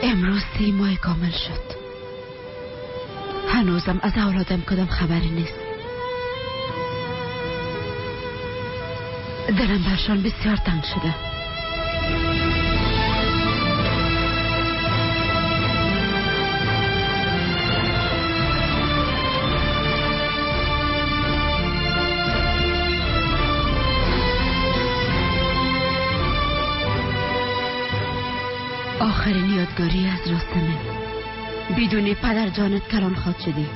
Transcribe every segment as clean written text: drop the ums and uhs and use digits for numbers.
امروز 30 ماه کامل شد. هنوزم از اولادم کدام خبری نیست. دلم برشان بسیار تنگ شده. آخرین یادگاری از راستمه. بدون پدر جانت کلان خواد شدی.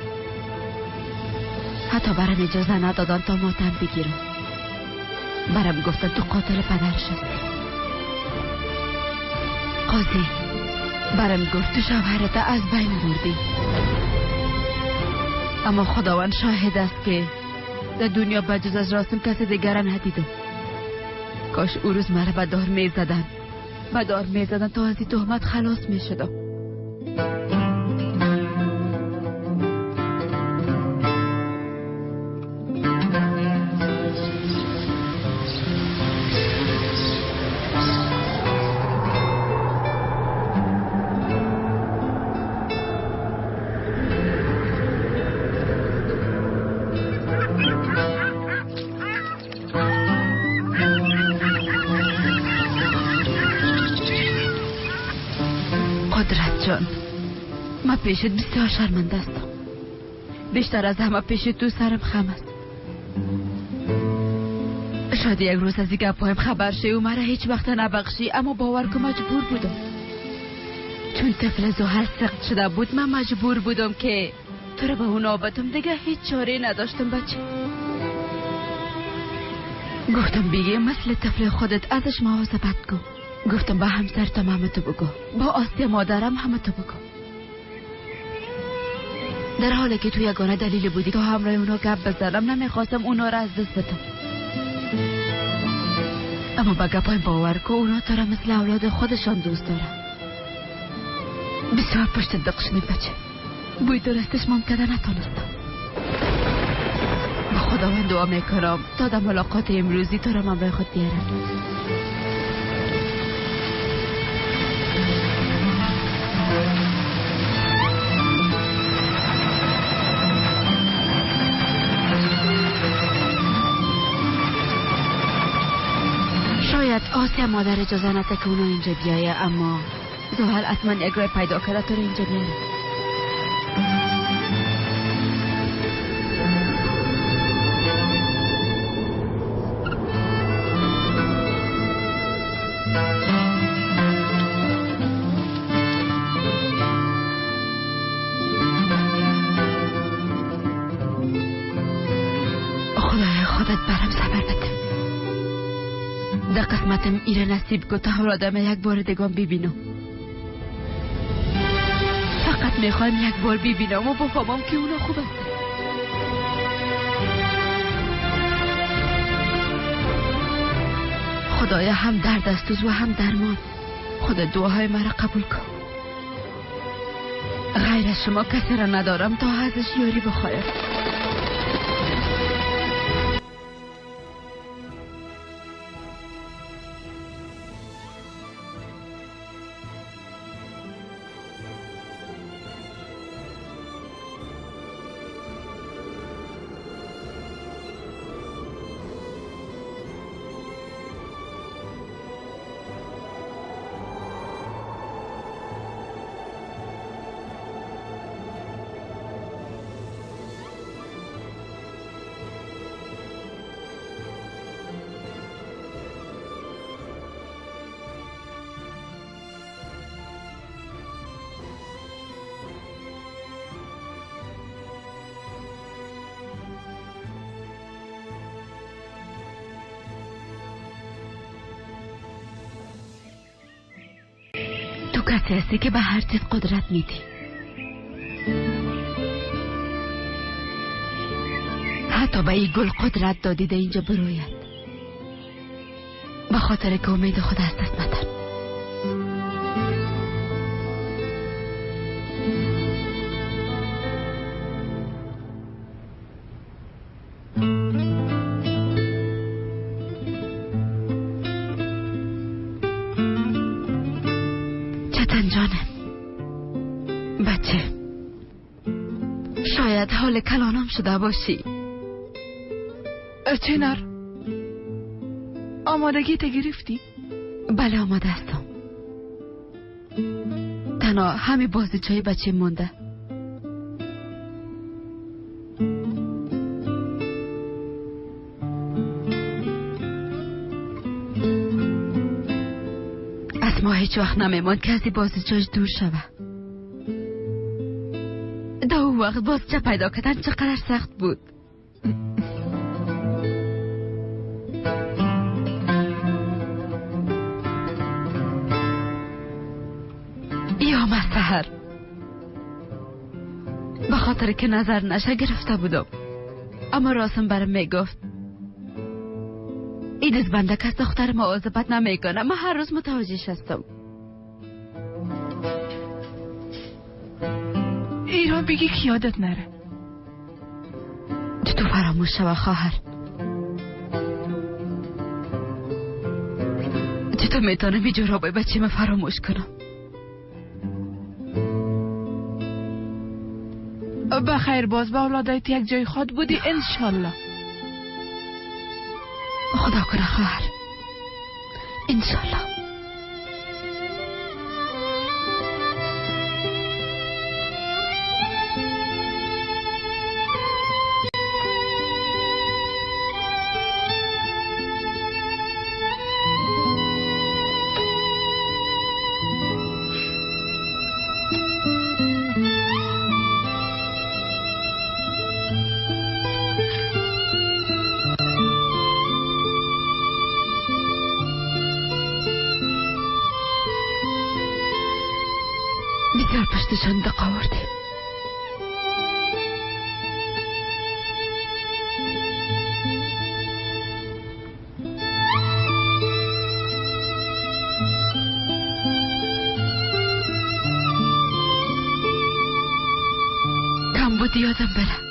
حتی برام اجازه ندادن تا ماتم بگیرم. برام گفتن تو قاتل پدرش هستی. قاضی برام گفت تو شوهرت از بین بردی. اما خداوند شاهد است که در دنیا بجز از راستم کسی دیگر ندیدم. کاش او روز مرا به دار میزدن، به دار میزدن تا از این تهمت خلاص میشدم. ما پیشت بسیار شرمنده هستم. بیشتر از همه پیش تو سرم خم است. شاید یک روز از این گپایم خبر شی و مرا هیچ وقت نبخشی، اما باور کن مجبور بودم. چون طفل زهر سخت شده بود من مجبور بودم که تو را به اون آبتم. دیگه هیچ چاره نداشتم بچه. گفتم بیگه مثل طفل خودت ازش مواظبت کن. گفتم به همسرتم همه تو بگو، با آسیه مادرم همه تو بگو. در حالی که تو یگانه دلیل بودی تا همراه اونا گپ بزنم، نمیخواستم اونا را از دست بدم. اما با گپایم باور کن اونا تو را مثل اولاد خودشان دوست دارن. بسیار پشت دق شدیم بچه. بوی درستش مام کده نتانستم. با خداوند دعا میکنم تا در ملاقات امروزی تو را همراه خود بیارن. شاید آسیا مادر اجازه نده که اونا اینجا بیایه، اما زحل حتما یک راه پیدا کرده تو رو اینجا بیاره. خدای خودت برم صبر بده. در قسمتم ایره نصیب کن تا اولادم یک بار دیگه ببینم. فقط میخوایم یک بار ببینم و بفهمم که اونا خوب هستن. خدایا هم درد است و هم درمان. خدا دعاهای مرا قبول کن. غیر از شما کسی را ندارم تا ازش یاری بخوایم. کسی هستی که به هر چیز قدرت میدی. حتی به این گل قدرت دادی در اینجا بروید، به خاطر که امید خود از دست مدن. جانم، طفل کلانم شده باشی. چنار، آمادگی تا گرفتی؟ بله آماده هستم. تنها همه بازیچهای بچه مونده. از ما هیچ وقت نمیماند که از بازیچهاش دور شوه. در اون وقت بازیچه پیدا کردن چقدر سخت بود. یا سحر به خاطر که نظر نشه گرفته بودم، اما راسم برم میگفت این دزبنده که از دختر مواظبت نمیکنه. من هر روز متوجهش هستم. ایران بگی که یادت نره. تو فراموش شوه خواهر. چطور میتونم این جورابای بچه من فراموش کنم؟ بخیر باز با اولادایت یک جای خود بودی انشالله. خدا کنه خواهر، انشالله. بسیار پشتشان دق آوردیم. کم بود یادم بره.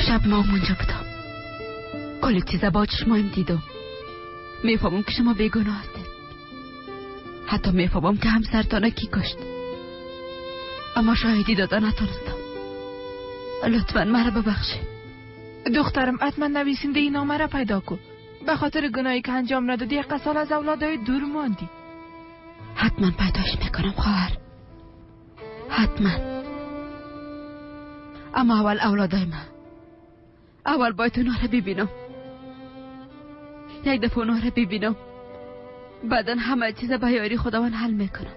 شب ما اونجا بودم. کل چیزا با چشمایم دیدم. میفهمم که شما بیگناه هستید. حتی میفهمم که همسرتان کی کشت، اما شاهدی داده نتونستم. لطفا مرا ببخشید. دخترم حتما نویسنده این نامه را پیدا کن. به خاطر گناهی که انجام ندادی یک سال از اولادای دور ماندی. حتما پیداش میکنم خواهر، حتما. اما اول اولادای من، اول باید اونا رو ببینم. یک دفعه اونا رو ببینم، بعدا همه چیز به یاری خداوند حل میکنم.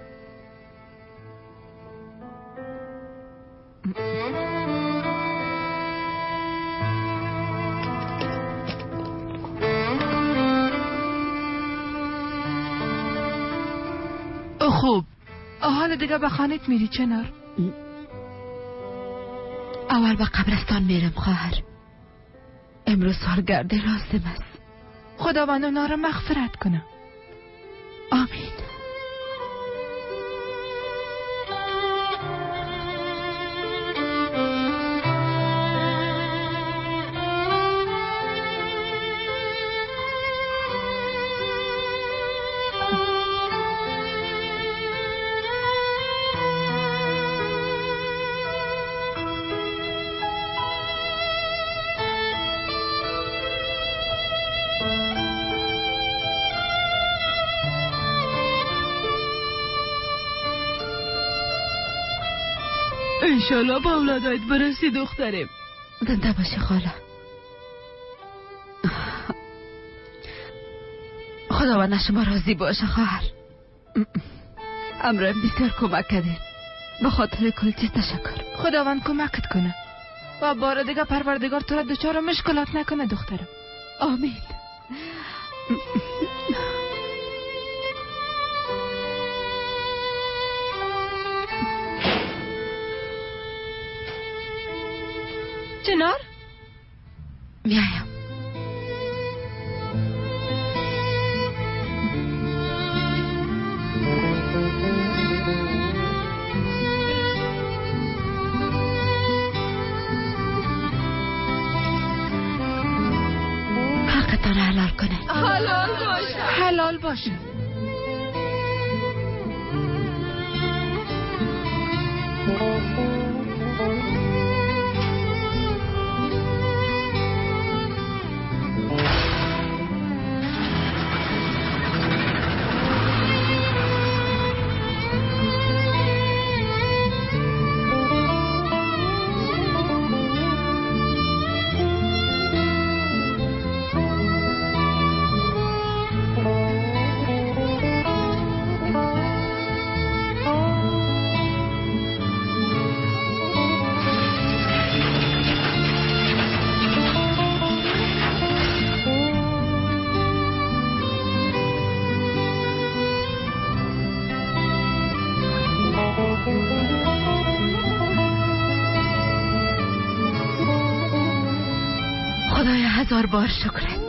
خوب حالا دیگه به خانت میری چنار؟ اول به قبرستان میرم خواهر. امروز سالگرد راسم است. خداوند اونا را مغفرت کنه. آمین. انشالله با اولادایت برسی دخترم. زنده باشی خاله. خداوند شما راضی باشه خواهر. امرم بسیار کمک کردین. به خاطر کل چیز تشکر. خداوند کمکت کنه و بار دیگه پروردگار تو را دچار مشکلات نکنه دخترم. آمین. چنار؟ میایم. خودتان حلال کنه. حلال باشه. حلال باشه. خدایا هزار بار شکرت.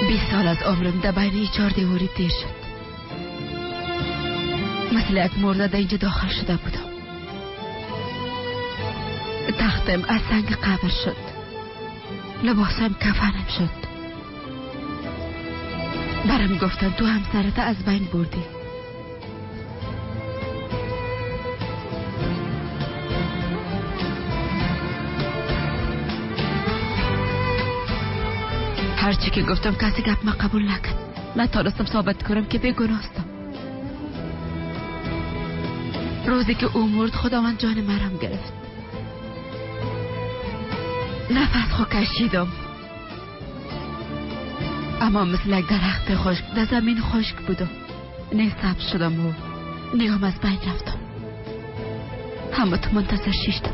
20 سال از عمرم در بین 4 دیواری تیر شد. مثل یک مرده در اینجا داخل شده بودم. تختم از سنگ قبر شد، لباسم کفنم شد. برم گفتن تو همسرت از بین بردی. هرچی که گفتم کسی گپ ما قبول نکرد. نتونستم ثابت کنم که بی‌گناهستم. روزی که او مرد خداوند جان مرم گرفت. نفس خو کشیدم، اما مثل یک درخت خشک در زمین خشک بودم. نه سبز شدم و نه هم از بین رفتم. همه تو منتظر شیشتم.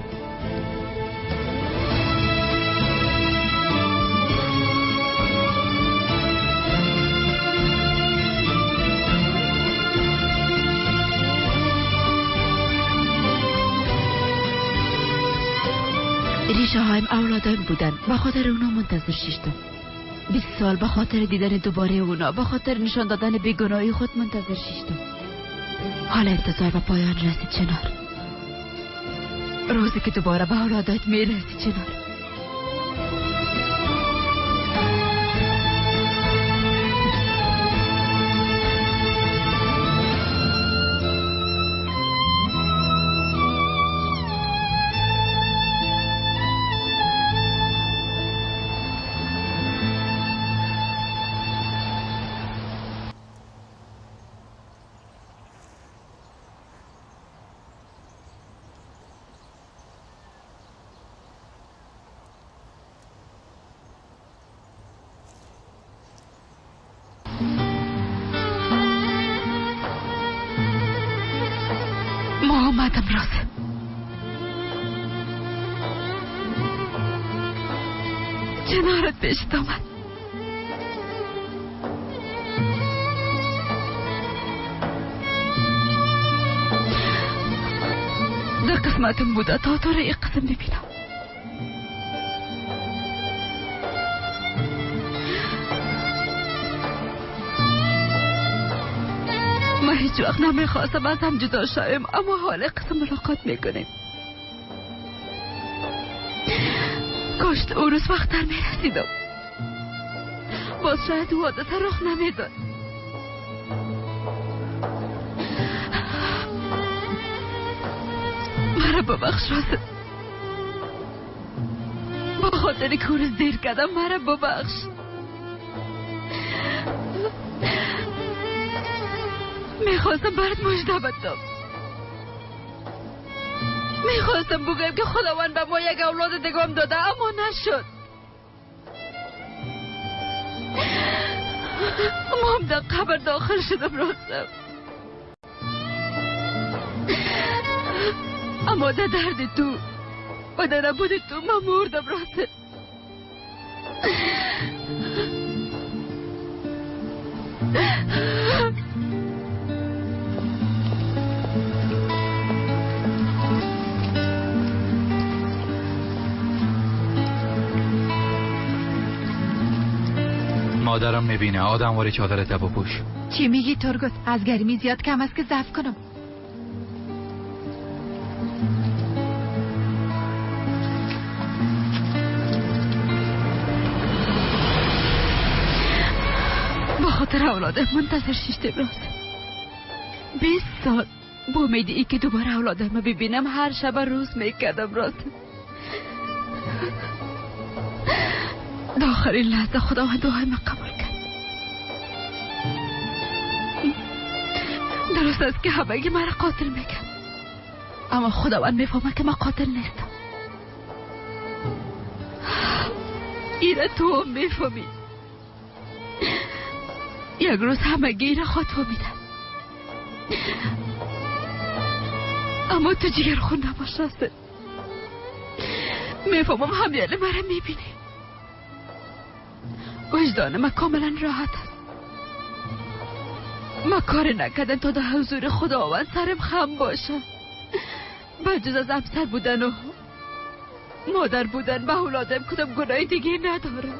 ریشه هایم اولادایم بودن، به خاطر اونا منتظر شیشتم. 20 سال به خاطر دیدن دوباره اونا، به خاطر نشان دادن بیگناهی خود منتظر شیشتم. حالا انتظار به پایان رسید چنار. روزی که دوباره به اولادات میرسی چنار. آمدم راسم. چنارت بهشت آمد. در قسمتم بوده تا تو را یک قسم ببینم. من هیچ وقت نمیخواستم از هم جدا شویم، اما حال قسم ملاقات میکنیم. کاش او روز وقتر میرسیدم. باز شاید او حادثه رخ نمیداد. مرا ببخش راسم، با خاطر که او روز دیر کردم. مرا ببخش. میخواستم برات مژده بدم. میخواستم بگم که خداوند به ما یک اولاد دیگه هم داده، اما نشد. ما هم در قبر داخل شدم راستم، اما در درد تو و در نبود تو من مردم راستم. مادرم میبینه آدم واری چادرت بپوش. چی میگی ترگوت؟ از گرمی زیاد کم است که ضعف کنم. با خاطر اولادم منتظر شیشتم راست. 20 سال با امید ای که دوباره اولادم ببینم هر شب روز میکردم راست. در آخرین لحظه خداوند دعای من قبول کرد. درست است که همگی مرا قاتل میکرد، اما خداوند میفهمه که من قاتل نیستم. ایره تو هم میفهمی. یک روز همگی ایره خود فهمیدن، اما تو جگر خون نباش راست. میفهمم همیاله مرا میبینی. وجدان من کاملا راحت است. ما کاری نکردم تا در حضور خداوند سرم خم باشه. بجز از همسر بودن و مادر بودن به اولادم کدام گناه دیگه ندارم.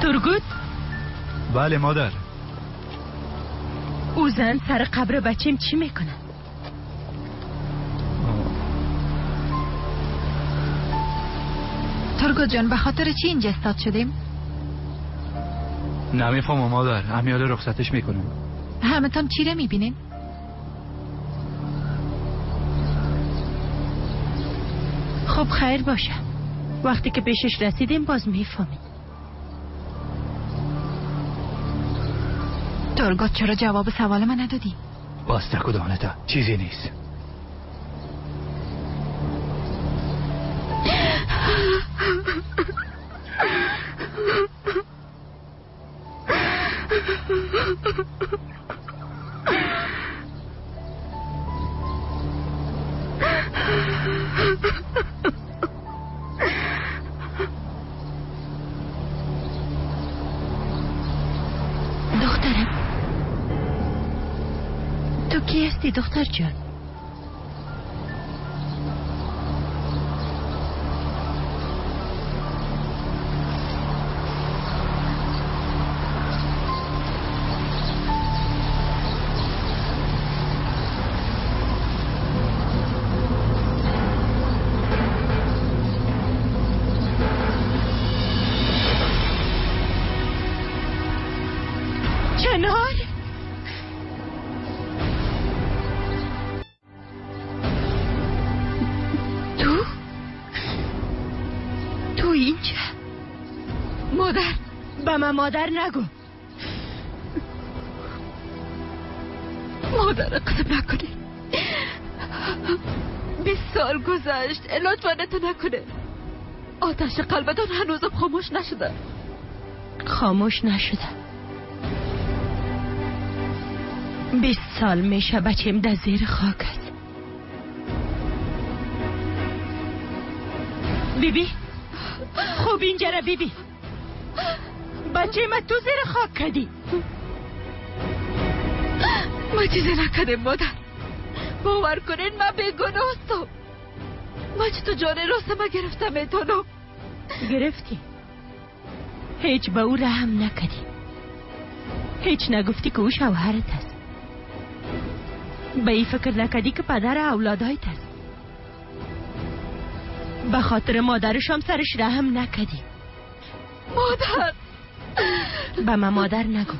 ترگوت؟ بله مادر. او زن سر قبر بچیم چی میکنه؟ ترگوت جان، به خاطر چی اینجا استاد شدیم؟ نمیفهمم مادر، امیال رخصتش میکنم. همتان چی رو میبینین؟ خب خیر باشه، وقتی که پیشش رسیدیم باز میفهمیم. ترگوت چرا جواب سوال من ندادی؟ باز تکو دهانتا، چیزی نیست. دخترم، تو کی هستی دختر جان؟ چنار؟ تو اینجا؟ مادر. به من مادر نگو. مادر قسم نکنی. 20 سال گذشت، لطفا تو نکنه. آتش قلبتان هنوزم خاموش نشده. خاموش نشده. 20 سال میشه بچیم در زیر خاک است. بیبی، خوب اینجا را بیبی. بچه ما تو زیر خاک کردی. ما چیزی نکردیم مادر، باور کنین من بیگناه هستم. ما چطور جان راست ما گرفتم میتونم. گرفتی؟ هیچ به او رحم نکردی. هیچ نگفتی که او شوهرت است. به این فکر نکردی که پدر اولادایت است. به خاطر مادرش هم سرش رحم نکردی. مادر. به من مادر نگو.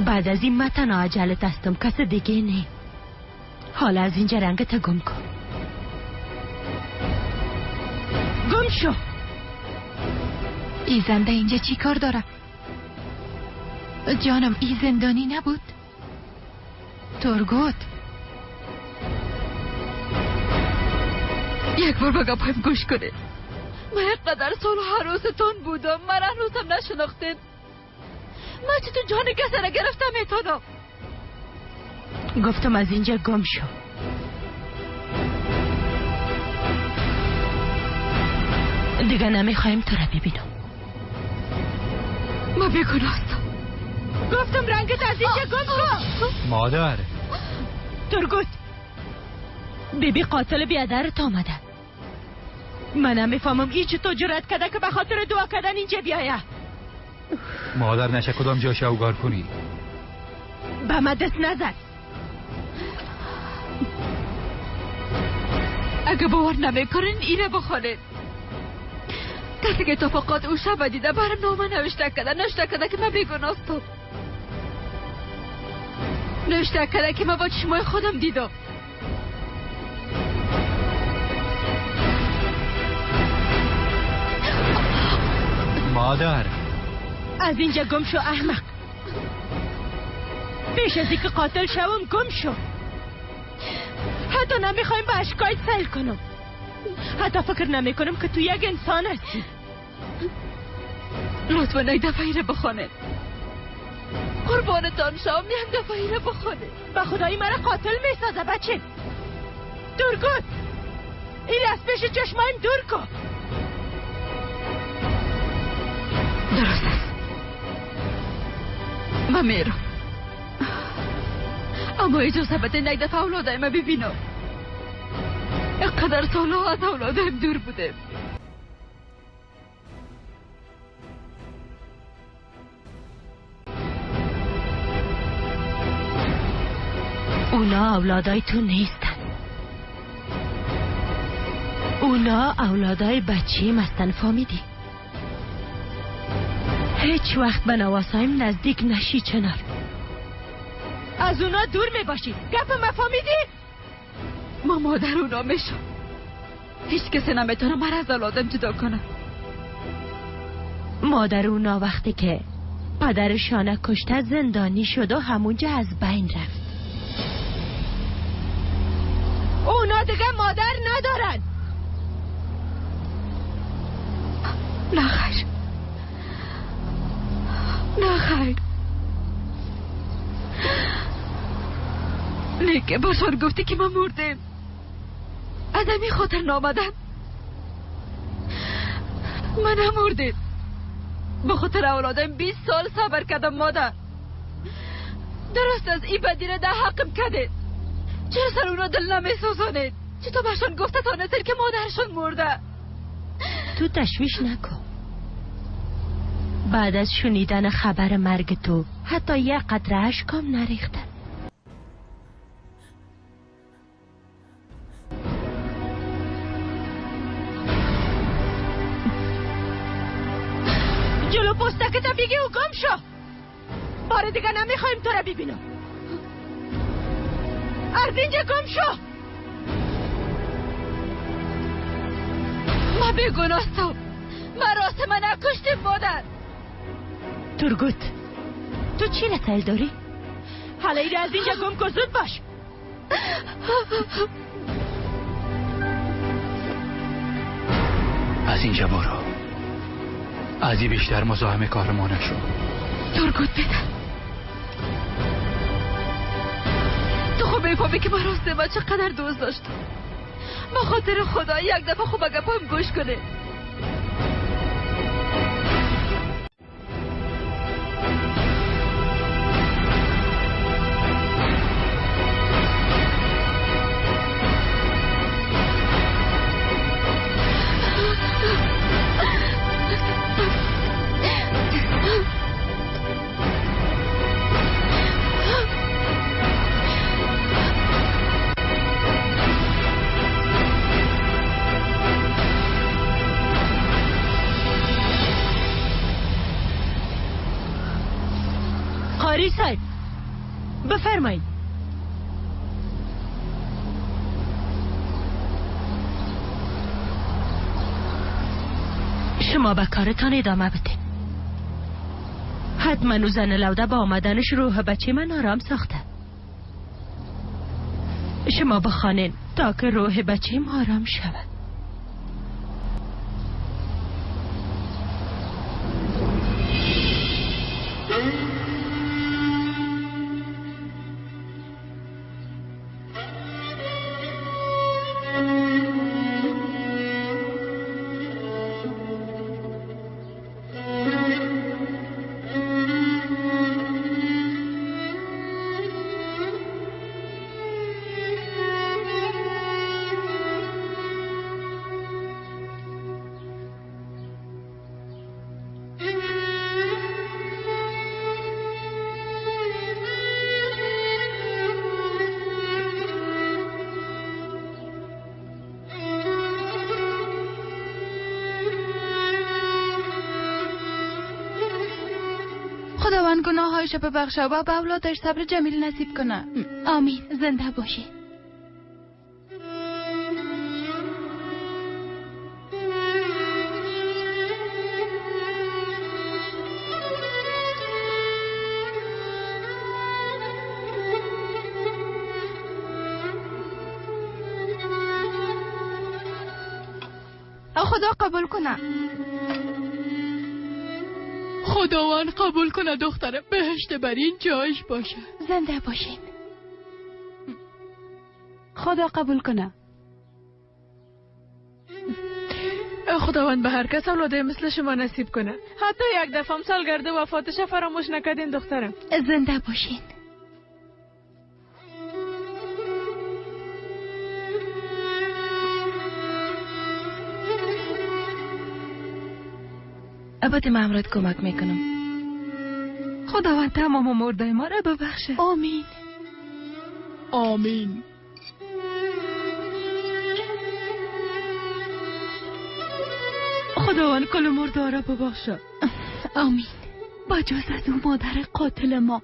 بعد از این من تنها عجلت هستم، کس دیگه نه. حالا از اینجا رنگت گم کن. گم شو. ای زنده اینجا چی کار داره؟ جانم ای زندانی نبود؟ ترگوت یک بار به گپایم گوش کنه. من اینقدر سال هروستون بودم، من هنوزم نشناختین. من چطور جان کسی را گرفتم میتونم؟ گفتم از اینجا گم شو. دیگه نمیخوایم تو را ببینم. ما بیگناه هستم. گفتم رنگت از اینجا گم کن. مادر. ترگوت، بیبی قاتل بیادرت آمده. من نمیفهمم ای چطور جرأت کرده که به خاطر دعا کردن اینجا بیایه. مادر نشه کدام جا شوگار کنی. به من دست نزد. اگه باور نمیکنین اینه بخوانید. کسی که اتفاقات او شب دیده برام نامه نوشته کرده، نوشته کرده که من بیگناه هستم. نوشته کرده که من با چشمای خودم دیدم. مادر. از اینجا گم شو احمق. پیش از اینکه قاتل شوم گم شو. حتی نمیخوایم به اشکایت سیل کنم. حتی فکر نمی کنم که تو یک انسان هستی. لطفا یک دفعه را بخوانید. قربانتان شام، یک دفعه را بخوانید. به خدایی مرا قاتل میسازه بچه. دور کن. این از پیش چشمایم دور کن. درست است. من میرم. اما اجازه بده یک دفعه اولادای من ببینم. اینقدر سالها از اولادم دور بودم. اونا اولادای تو نیستن. اونا اولادای بچیم هستن، فهمیدی؟ هیچ وقت به نواسایم نزدیک نشی چنار. از اونا دور میباشی. گپ ما فهمیدی؟ ما مادر اونا میشم. هیچ کسی نمیتونه مرا از اولادم جدا کنه. مادر اونا وقتی که پدرشانه کشته زندانی شد و همونجا از بین رفت. اونا دیگه مادر ندارن. نه خیر، نه خیر. لیکن باشان گفتی که ما مردیم. از همین خاطر نامدن. من نمردیم. به خاطر اولادم 20 سال صبر کردم مادر. درست از این بدی را در حقم کردید. چرا سر اونا دل نمیسوزانید؟ چطور بهشان گفته تانستید که مادرشون مرده؟ تو تشویش نکن. بعد از شنیدن خبر مرگ تو حتی یک قطره اشکم نریختن. جلو پستکت بگی و گم شو. بار دیگه نمیخوایم تو را ببینم. از اینجا گم شو. ما بیگناهستم. ما راست من نکشتیم مادر. ترگوت، تو چی رسایل داری؟ حالا ایره از اینجا گم کن، زود باش. از اینجا برو. از این بیشتر مزاحم کار ما نشو. ترگوت بده. تو خوب میفهمی که من راست من چقدر دوست داشتم. به خاطر خدا یک دفعه خوب گپام گوش کنه. قاری صاحب بفرمایید. شما به کارتان ادامه بده. حتما او زن لوده با آمدنش روح بچه من آرام ساخته. شما بخوانین تا که روح بچه آرام شود. خداوند گناهایش ببخشه و به اولادش صبر جمیل نصیب کنه. آمین. زنده باشی. خدا قبول کنه. خداوند قبول کنه دختره، بهشت بر این جایش باشه. زنده باشین. خدا قبول کنه. خداوند به هر کس اولاده مثل شما نصیب کنه. حتی یک دفعه هم سالگرد وفاتش فراموش نکردین دخترم. زنده باشین. البته من امرات کمک میکنم. خداوند تمام مرده ما را ببخشه. آمین. آمین. خداوند کل مرده را ببخشه. آمین. با جز از اون مادر قاتل ما.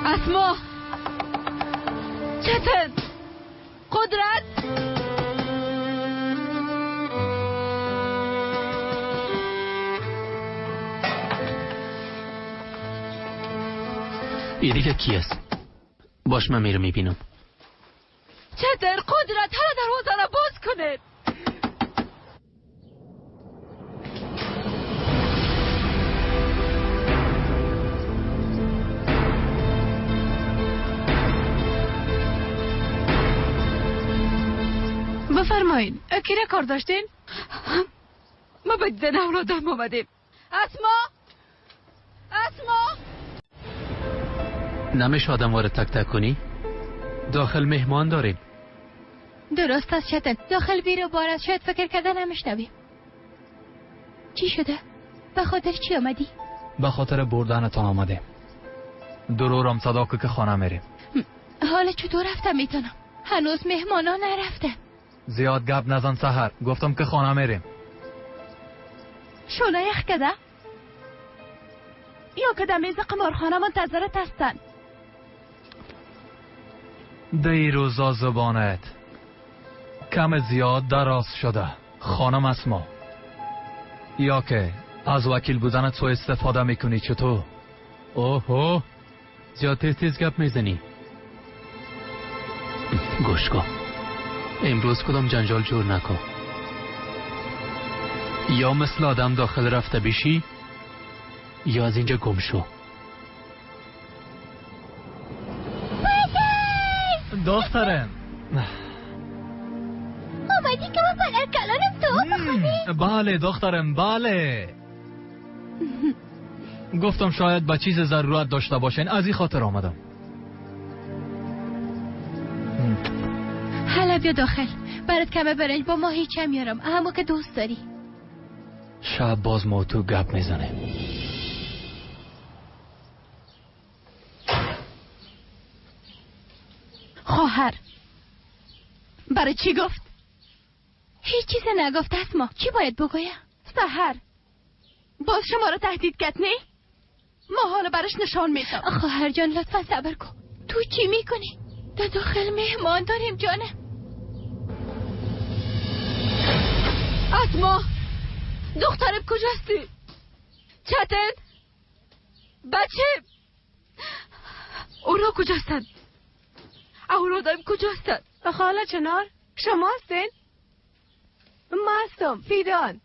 اسما، چتن، قدرت، ای دیگه کی است؟ باش من میرم میبینم. چتن، قدرت، حالا دروازه را باز کنه. بفرمایین، کی را کار داشتین؟ ما به دیدن اولادم آمدیم. اسما، اسما، نمیشه آدم وارد تک تک کنی؟ داخل مهمان داریم. درست است چتن، داخل بیر و بار است، شاید فکر کردن نمیشنویم. چی شده؟ به خاطر چی آمدی؟ به خاطر بردنتان آمدیم. درورم صدا که خانه میریم. حالا چطور رفتم میتونم؟ هنوز مهمانا نرفته. زیاد گپ نزن سحر، گفتم که خانه میریم. شوله یخ کده؟ یا که در میز قمارخانه منتظرت هستن. دی روزا زبانت کم زیاد دراز شده. خانم اسما، یا که از وکیل بودنت سوء استفاده میکنی چطور؟ اوه زیاد تیز تیز گپ میزنی. گوش کن، امروز کدام جنجال جور نکن. یا مثل آدم داخل رفته بشی یا از اینجا گم شو. دخترم آمدی که با پدر کلانم تو بخوری؟ بله دخترم بله. گفتم شاید به چیز ضرورت داشته باشین، از این خاطر آمدم. حالا بیا داخل، برات کمه برنج با ماهی چه میارم، همو که دوست داری. شب باز ما تو گپ میزنه. خواهر برای چی گفت؟ هیچ چیز نگفت اسما، چی باید بگویم؟ سحر باز شما را تهدید کرد نه؟ ما حالا برش نشان میدم. خواهر جان لطفا صبر کن. تو چی میکنی؟ در داخل مهمان داریم جانم. اسما دخترم کجاستی؟ چتن بچه اونا کجاستن؟ اولادم کجاستن؟ خاله چنار شما هستین؟ ما هستم فیدان.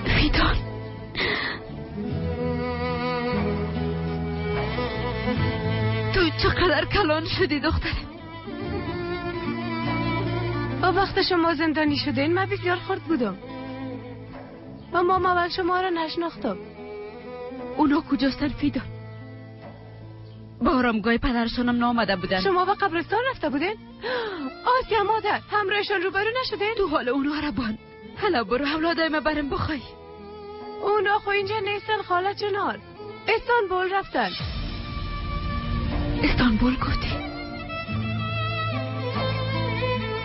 فیدان تو چقدر کلان شدی دخترم. با وقت شما زندانی شدین من بسیار خرد بودم و ما اول شما را نشناختم. اونا کجاستن فیدان؟ با آرامگاه پدرشانم نامده بودن. شما به قبرستان رفته بودین؟ آسیا مادر همراهشان روبرو نشدین؟ تو حال اونا را بان. حالا برو اولادای ما برم بخوای. اونا خو اینجا نیستن خاله چنار، استانبول رفتن. استانبول گفتی؟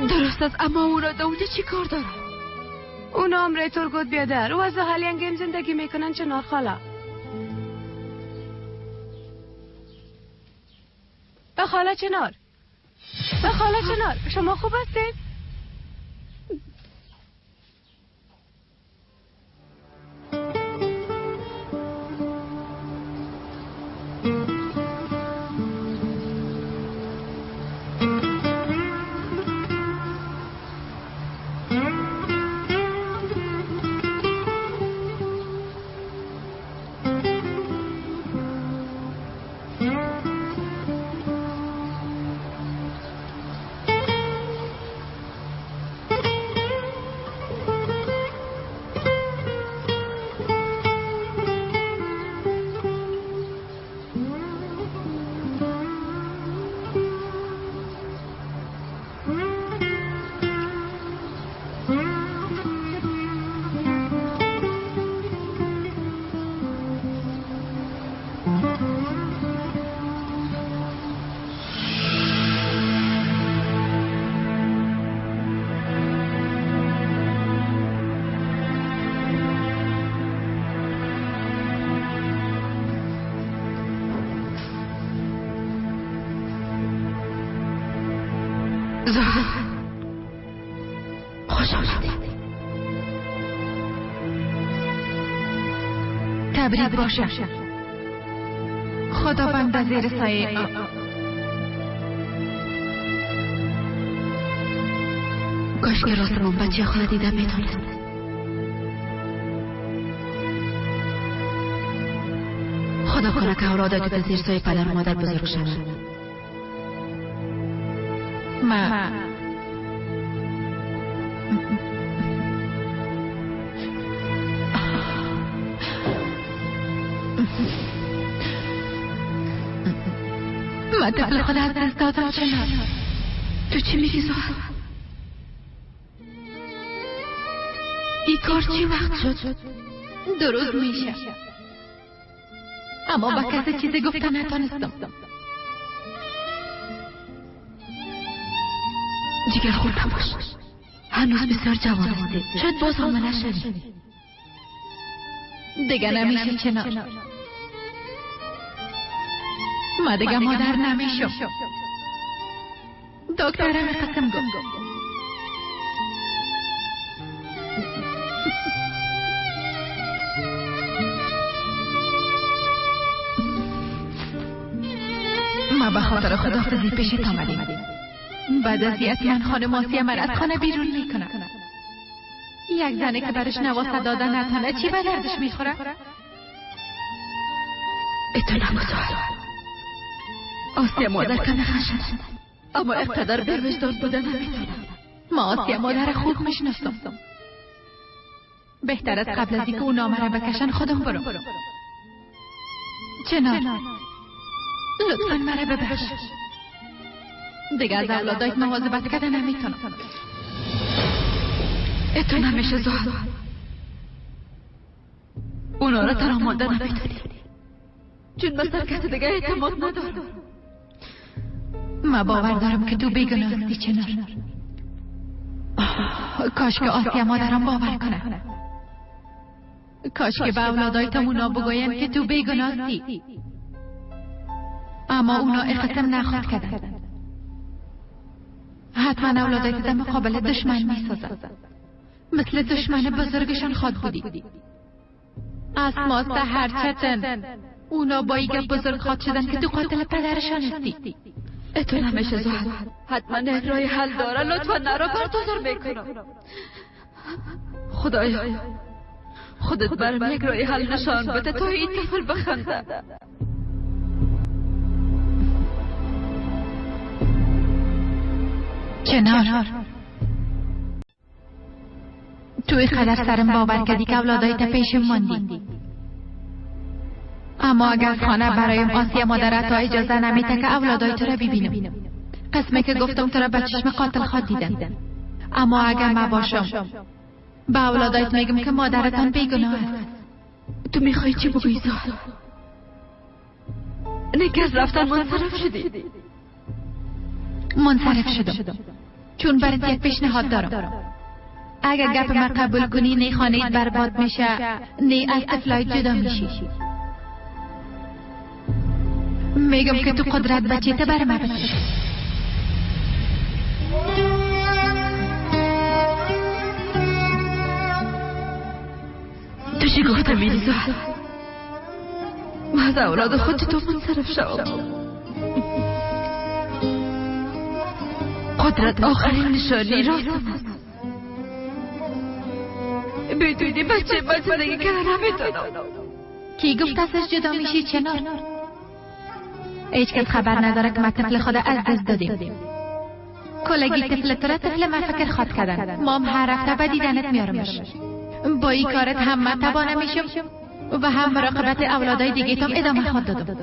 درست است، اما اونا در اونجا چی کار دارن؟ اونا امره ترگوت بیادر و از حالینگیم زندگی میکنن چنار خاله. خاله چنار، خاله چنار شما خوب هستین؟ خوش آمدید. تبریک باشه. خداوند زیر سایه کاش که راستمان بچه خود دیده میتونست. خدا کنه که اولادت در زیر سایه پدر و مادر بزرگ شوند. ما طفل خود از دست دادم چنار. تو چی میگی زهر؟ این کار چی وقت شد؟ درست میشه، اما با کسی چیزی گفتن نتانستم. جگر خور نباش، هنوز بسیار جوان هستی، شاید باز حامله نشوی. دیگه نمیشه چنار، ما دیگه مادر نمیشم. دکتر همی قسم گفت. ما به خاطر خداحافظی پیشت آمدیم. بعد از من خانم آسیه من از خانه بیرون میکنم. یک زنه که برش نواسه دادن نتانه چی به دردش میخوره؟ اتو نگو آسیه مادر کم خشن، اما اقتدار به وجدان بودن نمیتونم. ما آسیه مادر خوب میشناسم. بهتر از قبل از اینکه اونا مرا بکشن خودم برو. چنار لطفا مرا ببخش. دیگه از اولادایت مواظبت کردن نمیتونم. اتو نمیشه زهد. اونا را تنها مانده نمیتونی، چون مثل کسی دیگه اعتماد ندارم. ما باور دارم که تو بیگناه هستی چنار. کاش که آسیه مادرم باور کنه. کاش که به اولادایتم اونا بگوین که تو بیگناه هستی، اما اونا اقسم نخواد کردن. حتما اولادایت در مقابل دشمن میسازن، مثل دشمن بزرگشان خواد بودی. از ماست هر چتن اونا با ایگه بزرگ خواد شدن که تو قاتل پدرشان هستی. اتو نمیشه زهد. حتما یک راه حل داره. لطفا نرا بر میکنم. خدایا خودت برم یک راه حل نشان بده تا این طفل بخنده. چنار تو اینقدر سرم باور کردی که اولادایت پیشم ماندی، اما اگر خانه برایم آسیه مادرت تا اجازه نمیده که اولادای تو را ببینم. قسمه که گفتم تو را به چشم قاتل خواد دیدم، اما اگر من باشم به اولادایت میگم که مادرتان بیگناه است. تو میخوای چی بگویی زهد؟ نه از رفتن منصرف شدی. منصرف شدم چون برات یک پیشنهاد دارم. اگر گپ من قبول کنی نه خانه‌ات برباد میشه نه از طفلایت جدا میشی. میگم که تو قدرت بچه تا بر من بده. تو چی گفتم میری زهد؟ من از اولاد خود تو منصرف شوم. قدرت آخرین نشانی راستم است. بدونی بچه من زندگی کردن نمیتونم. کی گفت ازش جدا میشی چنار؟ هیچ کس خبر نداره که ما طفل خود از دست دادیم. کلگی طفل تو را طفل من فکر خواد کردن. مام هر هفته به دیدنت میارمش. با این کارت هم من تبانه میشم و هم مراقبت اولادای دیگه تام ادامه خواد دادم.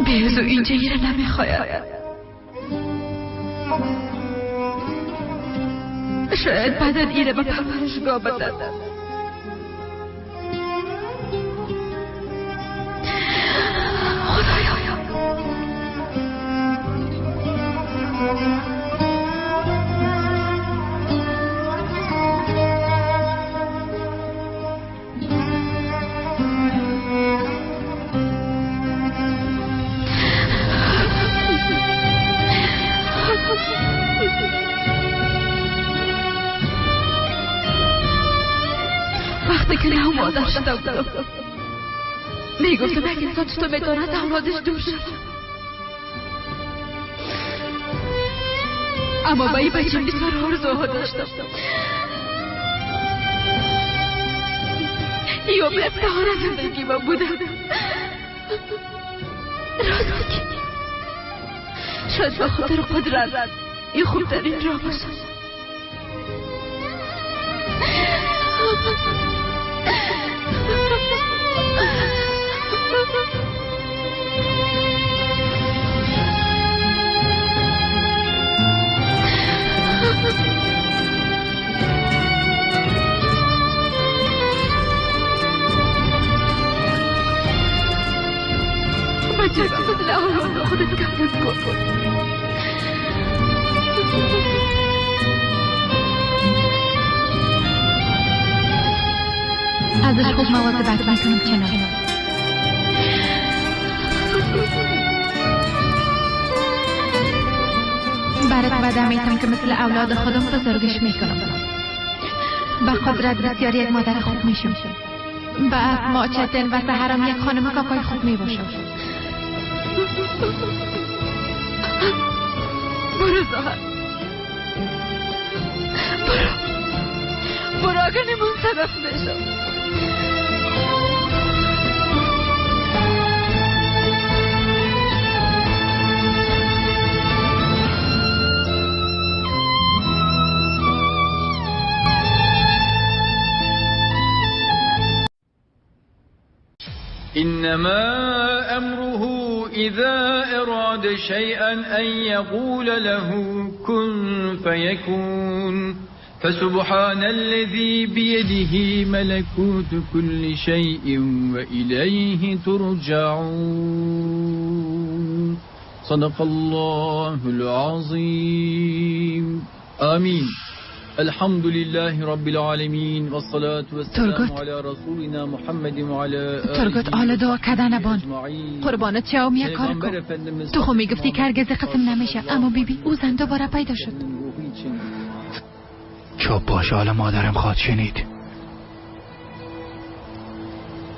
بیزو اینجا ایره نمیخواید. شاید بعدا ایره به پرورشگاه بدن. خدایا وقتی که نه مادر شده بودم میگفتم یک انسان چطور میتواند اولادش دور شد، اما با این بچه بسیار آرزوها داشتم. یا به امتحان زندگی من بودم. راستی که شاید به خاطر قدرت این خوبترین راه باشد. بگیرم. مثل اولاد خودت کفن کن. ازش خوب مواظبت میکنم چنار. برات وعده میتم که مثل اولاد خودم بزرگش میکنم. به قدرت بسیار یک مادر خوب میشم. به اسما چتن و سحرم یک خانم کاکای خوب میباشم. برو زهر، برو برو، اگه منصرف میشم. إنما أمره إذا أراد شيئا أن يقول له كن فيكون فسبحان الذي بيده ملكوت كل شيء وإليه ترجعون. صدق الله العظيم. آمين. الحمد لله رب العالمین والصلاة والسلام على رسولنا محمد وعلى آله. ترگوت حالا دعا کردن بان قربانت شوم یک کار کن. تو خو میگفتی که هرگز قسم نمیشه، اما بیبی او زن دوباره پیدا شد. چوب باش، حالا مادرم خواد شنید.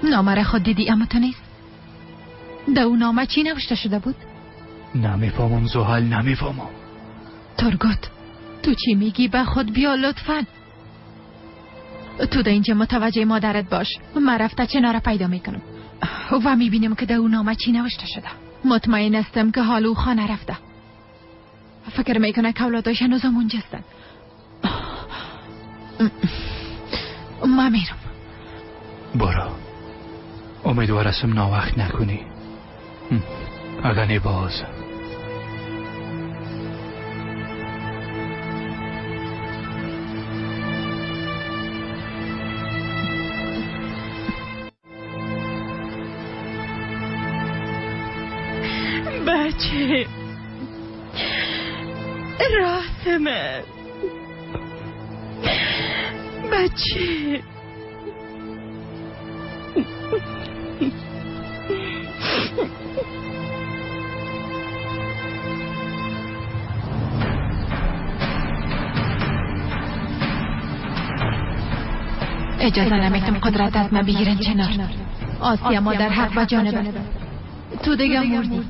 نامه را خود دیدی اما تو نیست. در او نامه چی نوشته شده بود؟ نمیفهمم زحل، نمیفهمم. ترگوت تو چی میگی؟ به خود بیا لطفا. تو در اینجا متوجه مادرت باش. من رفته چناره پیدا میکنم و میبینم که در او نامه چی نوشته شده. مطمئن هستم که حال او خانه رفته. فکر میکنه که اولاداش هنوز اونجا هستن. من میرم. برو، امیدوار هستم ناوقت نکنی. اگر نه باز بچه راست من، بچه اجازه نمیتم قدرت از من بگیرن چنار. آسیا مادر حق و جانب است. تو دیگه مردی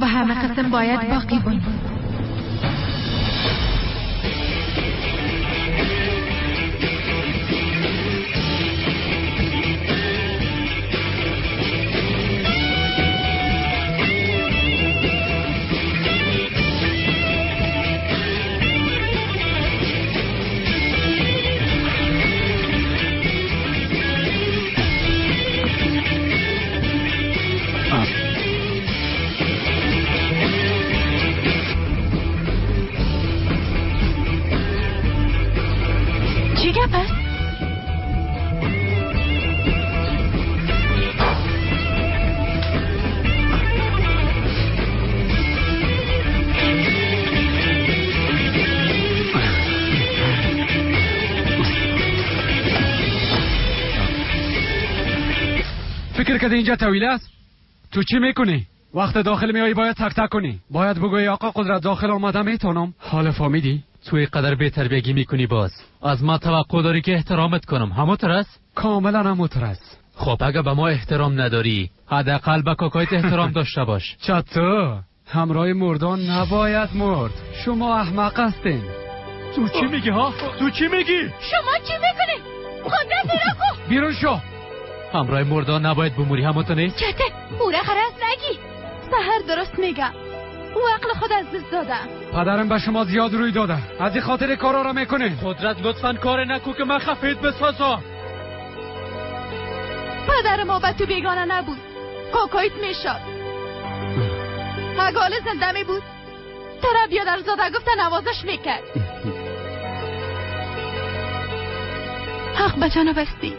و همه قسم باید باقی بونی. فکر کردی اینجا طویله است؟ تو چی میکنی؟ وقت داخل میایی باید تک تک کنی. باید بگویی آقا قدرت داخل آمده میتونم. حالا فهمیدی؟ تو اینقدر بی‌تربیگی میکنی باز. از ما توقع داری که احترامت کنم، همونطور است؟ کاملا همونطور است. خب اگه به ما احترام نداری، حداقل به کاکایت احترام داشته باش. چطور؟ همراه مردان نباید مرد. شما احمق هستین. تو چی میگی ها؟ تو چی میگی؟ شما چی میکنی؟ قدرت را بیرون شو. همراه مردان نباید بموری، همونطور نیست؟ چته او را خرس نگی. سحر درست میگه. او عقل خود از دست داده. پدرم به شما زیاد روی داده، از این خاطر کارا را میکنه. قدرت لطفا کار نکو که من خفیت بسازم. پدر ما به تو بیگانه نبود، کاکایت میشد. اگه زنده می بود ترا بیادر زاده گفته نوازش میکرد. حق به جانب هستی.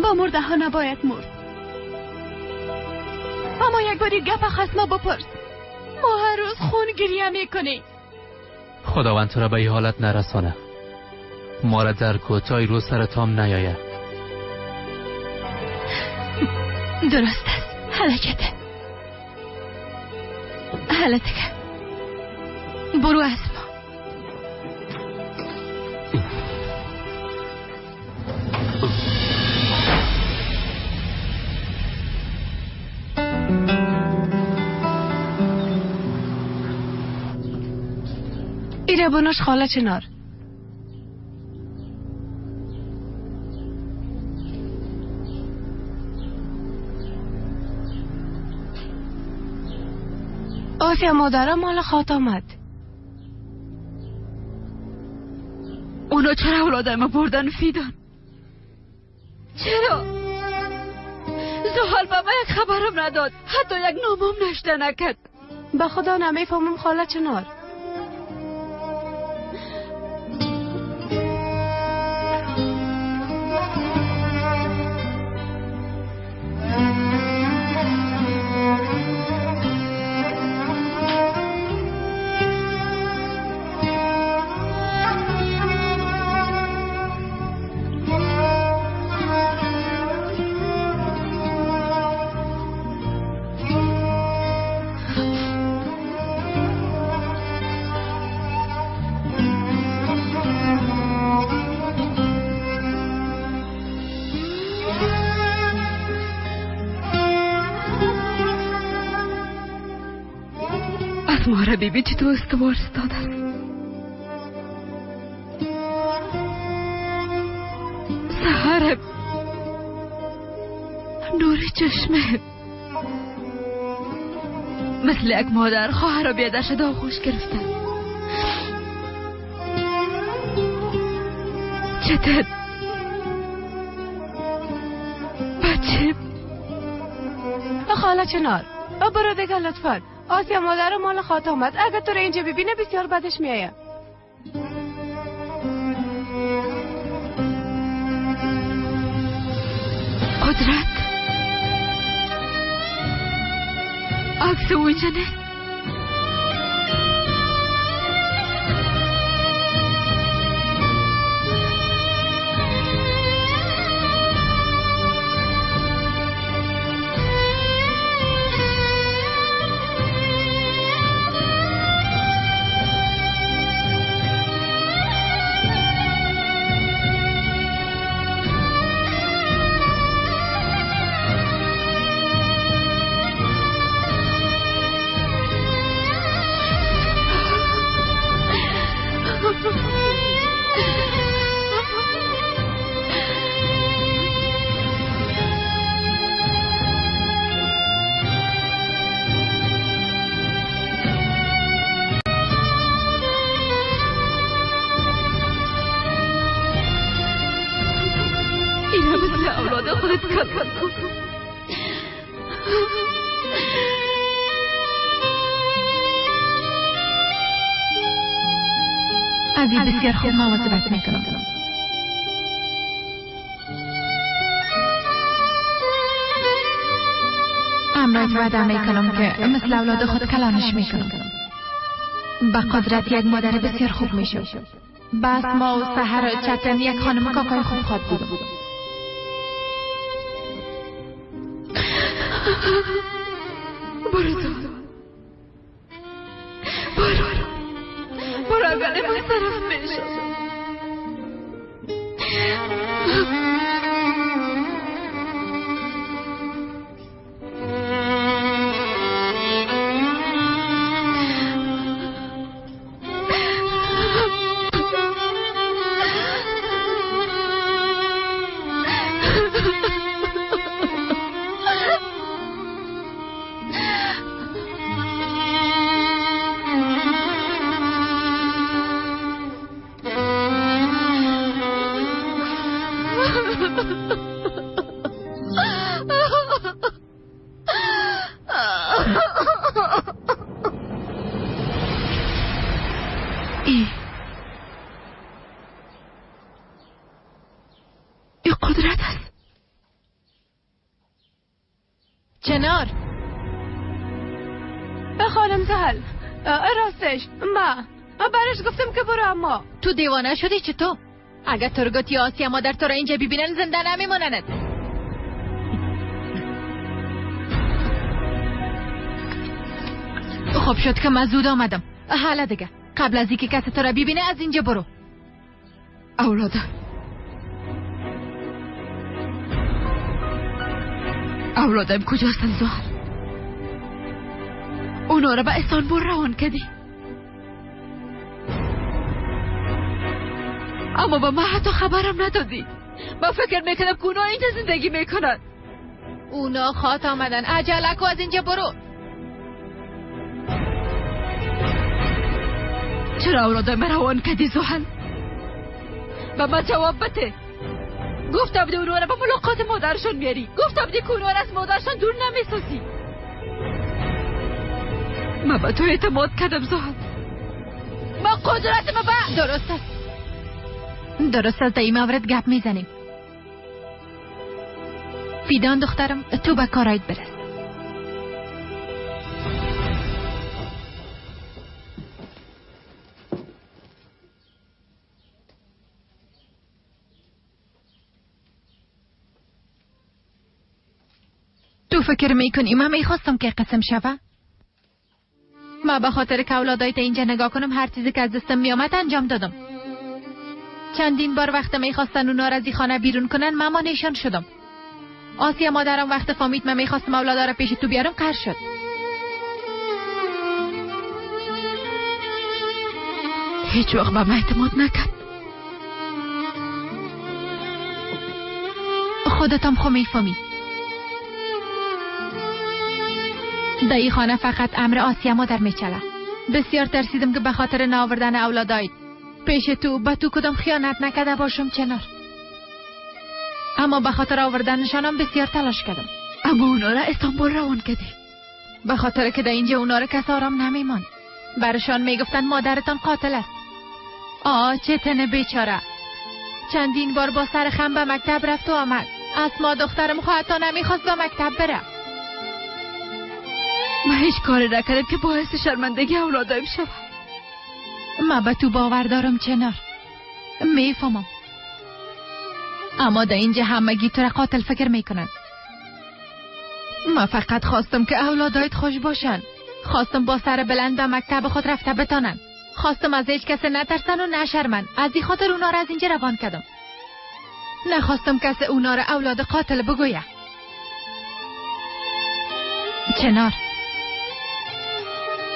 با مرده ها نباید مرد. اما یک باری گپ خصما بپرس. ما هر روز خون گریه میکنیم. خداوند تو را به این حالت نرسانه. ما را در کوتای روز سر تام نیاید. درست است. حلکته. حلتکه. برو از ما. ایره بناش خاله چنار. آسیا مادره مال خات آمد. اونا چرا اولادم بردن فیدان؟ چرا؟ زحال بابا یک خبرم نداد، حتی یک نامم نشته نکرد. به خدا نمیفهمم خاله چنار. بیبی چطور استوار استاد است. سحر نور چشمه مثل یک مادر خواهر را بیادرش آغوش گرفته. چطور بچه خاله چنار برو دیگه لطفا. آسیا مادر مال خات آمد. اگر تو رو اینجا ببینه بسیار بدش میآید. قدرت عکس او اینجا نه. از این بسیار خوب مواظبت میکنم. امرایت وعده میکنم که مثل اولاد خود کلانش میکنم. با قدرت یک مادر بسیار خوب میشم. بس ما و سحر و چتن یک خانم کاکای خوب خواد بودم. برو تو. برو. برو اگر مصرف میشم. ای قدرت است. چنار، خانم زحل، راستش ما برش گفتم که برو، اما تو دیوانه شدی چطور؟ اگر ترگوت یا آسیا مادر تو را اینجا ببینن زنده نمیمانند. خوب شد که من زود آمدم. حالا دیگه قبل از اینکه کسی تو را ببینه از اینجا برو. اولادم، اولادم کجاستن زحل؟ اونا را به استانبول روان کردی، اما با من حتی خبرم ندادی. من فکر میکردم که اونا اینجا زندگی میکنن. اونا خوات آمدن. عجله کو، از اینجا برو. چرا اولادم روان کردی زحل؟ به من جواب بده. گفتم بودی اونا را به ملاقات مادرشون میاری. گفتم بودی که اونا را از مادرشون دور نمیسازی. من به تو اعتماد کردم زحل. من قدرت ما به درست است، درست است. در این مورد گپ میزنیم. فیدان دخترم، تو به کارایت برس. تو فکر میکنی من میخواستم که قسم شوه؟ ما به خاطر که اولادایت اینجا نگاه کنم هر چیزی که از دستم میامد انجام دادم. چندین بار وقت میخواستن اونا را از خانه بیرون کنن من مانعشان شدم. آسیا مادرم وقت فهمید من میخواستم اولادا را پیش تو بیارم قهر شد. هیچ وقت به من اعتماد نکرد. خودتم خو میفهمی. در این خانه فقط امر آسیا مادر میچله. بسیار ترسیدم که به خاطر نآوردن اولادایت پیش تو به تو کدام خیانت نکرده باشم چنار. اما به خاطر آوردنشانم بسیار تلاش کردم. اما اونا را استانبول روان کردی. به خاطر که در اینجا اونا را کس آرام نمیماند. برشان میگفتن مادرتان قاتل است. آه چه تن بیچاره. چندین بار با سر خم به مکتب رفت و آمد. اسما دخترم حتی نمیخواست به مکتب بره. من هیچ کاری نکردم که باعث شرمندگی اولادم شود. من به تو باور دارم چنار، میفهمم. اما در اینجا همگی تو را قاتل فکر میکنن. من فقط خواستم که اولادایت خوش باشن. خواستم با سر بلند به مکتب خود رفته بتانن. خواستم از هیچ کس نترسن و نشرمن. از این خاطر اونا را از اینجا روان کردم. نخواستم کس اونا را اولاد قاتل بگویه. چنار،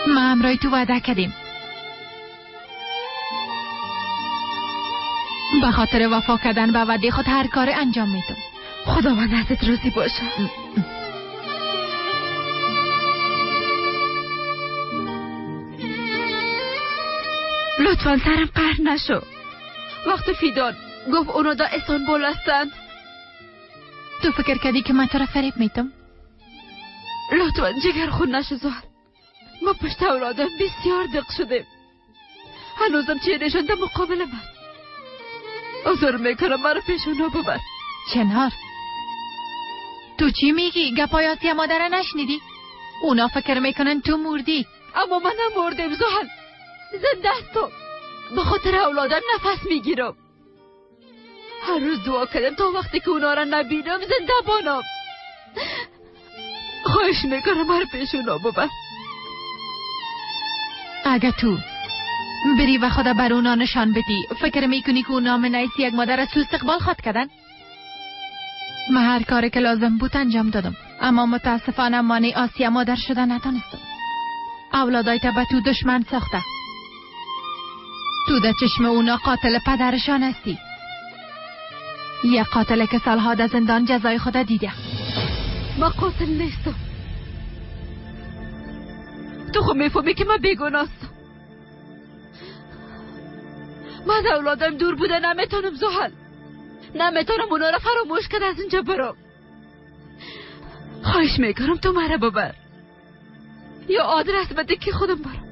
ما همراه تو وعده کردیم. به خاطر وفا کردن به وعده خود هر کار انجام میدم. خداوند ازت راضی باشه. لطفا سرم قهر نشو. وقت فیدان گفت اونا دا استانبول هستند. تو فکر کردی که من تو را فریب میدم؟ لطفا جگر خون نشو زهر. ما پشت اولادم بسیار دق شده. هنوزم چهرهشان در مقابل من. عذر میکنم، مرا پیش اونا ببر. چنار، تو چی میگی؟ گپای آسیا مادر نشنیدی؟ اونا فکر میکنن تو مردی. اما من نمردم زحل، زنده هستم. به خاطر اولادم نفس میگیرم. هر روز دعا کردم تا وقتی که اونا را نبینم زنده بانم. خواهش میکنم مرا پیش اونا ببر. اگه تو بری و خدا بر اونا نشان بدی، فکر میکنی که اونا من نیستی یک مادر از تو استقبال خواد کردن؟ من هر کاری که لازم بود انجام دادم، اما متاسفانه مانع آسیا مادر شده نتانستم. اولادایت به تو دشمن ساخته. تو در چشم اونا قاتل پدرشان هستی. یک قاتل که سالها در زندان جزای خود دیده. من قاتل نیستم. تو خود میفهمی که من بیگناستم. من از اولادم دور بوده نمیتونم زحل. نمیتونم اونا را فراموش کنم از اینجا برم. خواهش میکنم تو مرا ببر یا آدرس بده که خودم برم.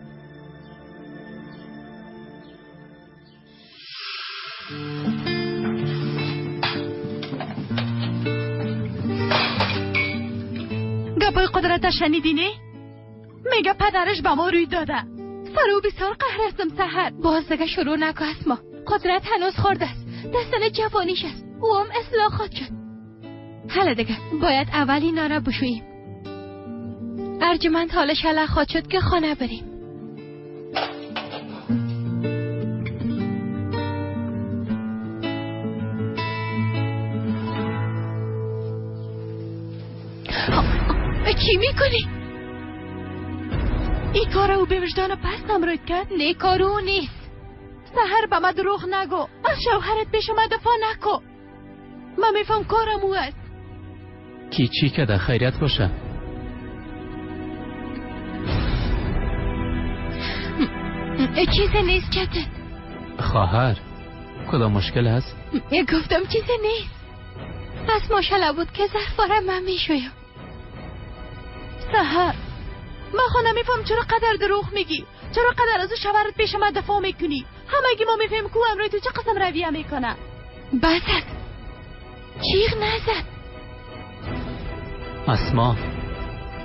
گپای قدرت شنیدی نه؟ میگه پدرش به ما روی داده. سر او بسیار قهر هستم سحر. باز دیگه شروع نکن اسما. قدرت هنوز خورده است. دستن جوانیش است. او هم اصلاح خواهد شد. حالا دیگه باید اول اینا را بشوییم. ارجمند حالش حالا خواهد شد که خانه بریم. چی میکنی؟ این کار او به وجدان پس نمرد کرد؟ نه کار او نیست. سحر به من دروغ نگو. از شوهرت پیش من دفاع نکو. من میفهم کارم او است. کی چی که در خیریت باشه؟ چیزی نیست چتن. خواهر کدام مشکل هست؟ گفتم چیزی نیست. از ماشاءالله بود که ظرفا من میشویم. سحر من خو نمیفهم چرا قدر دروغ میگی؟ چرا قدر از شوهرت پیش من دفاع میکنی؟ همگی ما میفهمیم کو امروز تو چه قسم رویه میکنه. بس است. چیغ نزن. اسما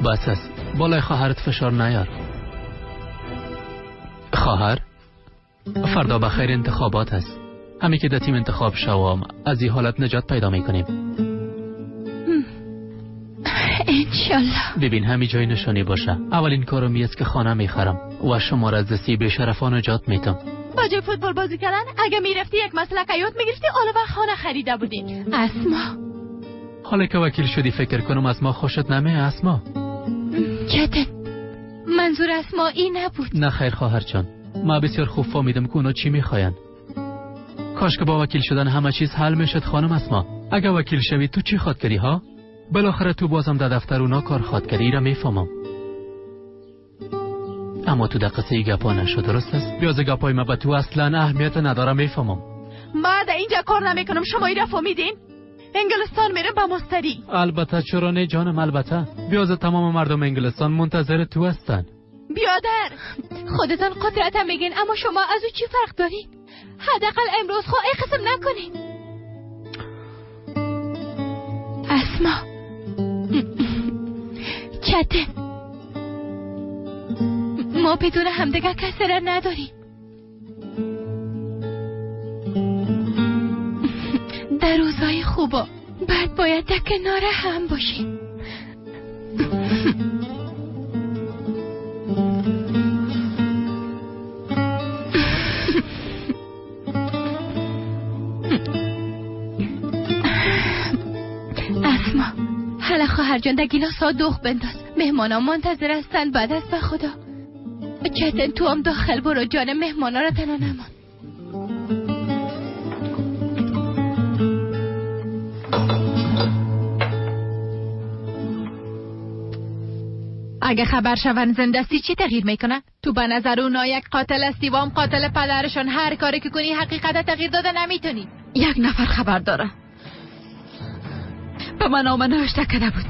بس است. بالای خواهرت فشار نیار. خواهر فردا بخیر انتخابات است. همین که در تیم انتخاب شوم از این حالت نجات پیدا میکنیم. انشالله. ببین همین جای نشانی باشه. اولین کارم است که خانه میخرم و شما را از دستی بی‌شرفان نجات میتم. با جای فوتبال بازی کردن اگه میرفتی یک مسلک یاد میگرفتی حالا وقت خانه خریده بودین. اسما حالا که وکیل شدی فکر کنم از ما خوشت نمی اسما. چته منظور اسما این نبود. نه خیر خواهر جان، ما بسیار خوب فهمیدم که اونا چی میخواین. کاش که با وکیل شدن همه چیز حل میشد خانم اسما. اگه وکیل شوی تو چی خواد کردی ها؟ بالاخره تو بازم در دفتر اونا کار خواد کردی، را میفهمم. اما تو در قصه گپا نشد، درست است؟ بیاز گپای ما به تو اصلا اهمیت نداره، میفهمم. ما در اینجا کار نمیکنم، شما ایرا فهمیدین؟ انگلستان میره با مستری. البته چرا نه جانم، البته. بیاز تمام مردم انگلستان منتظر تو هستن. بیادر خودتان قدرت هم میگین، اما شما از او چی فرق دارین؟ حداقل امروز خو ای قسم نکنین. اسما چته ما بدون همدیگه کسی را نداریم. در روزهای خوبا بعد باید در کنار هم باشیم. اسما حالا خواهر جان در گیلاس ها دوغ بنداز، مهمانا منتظر هستن. بعد از به خدا چتن تو هم داخل برو جان، مهمانا را تنها نمان. اگه خبر شون زندستی چی تغییر میکنه؟ تو به نظر اونا یک قاتل هستی و هم قاتل پدرشان. هر کاری که کنی حقیقت تغییر داده نمیتونی. یک نفر خبر داره، به من نامه نوشته کرده بود.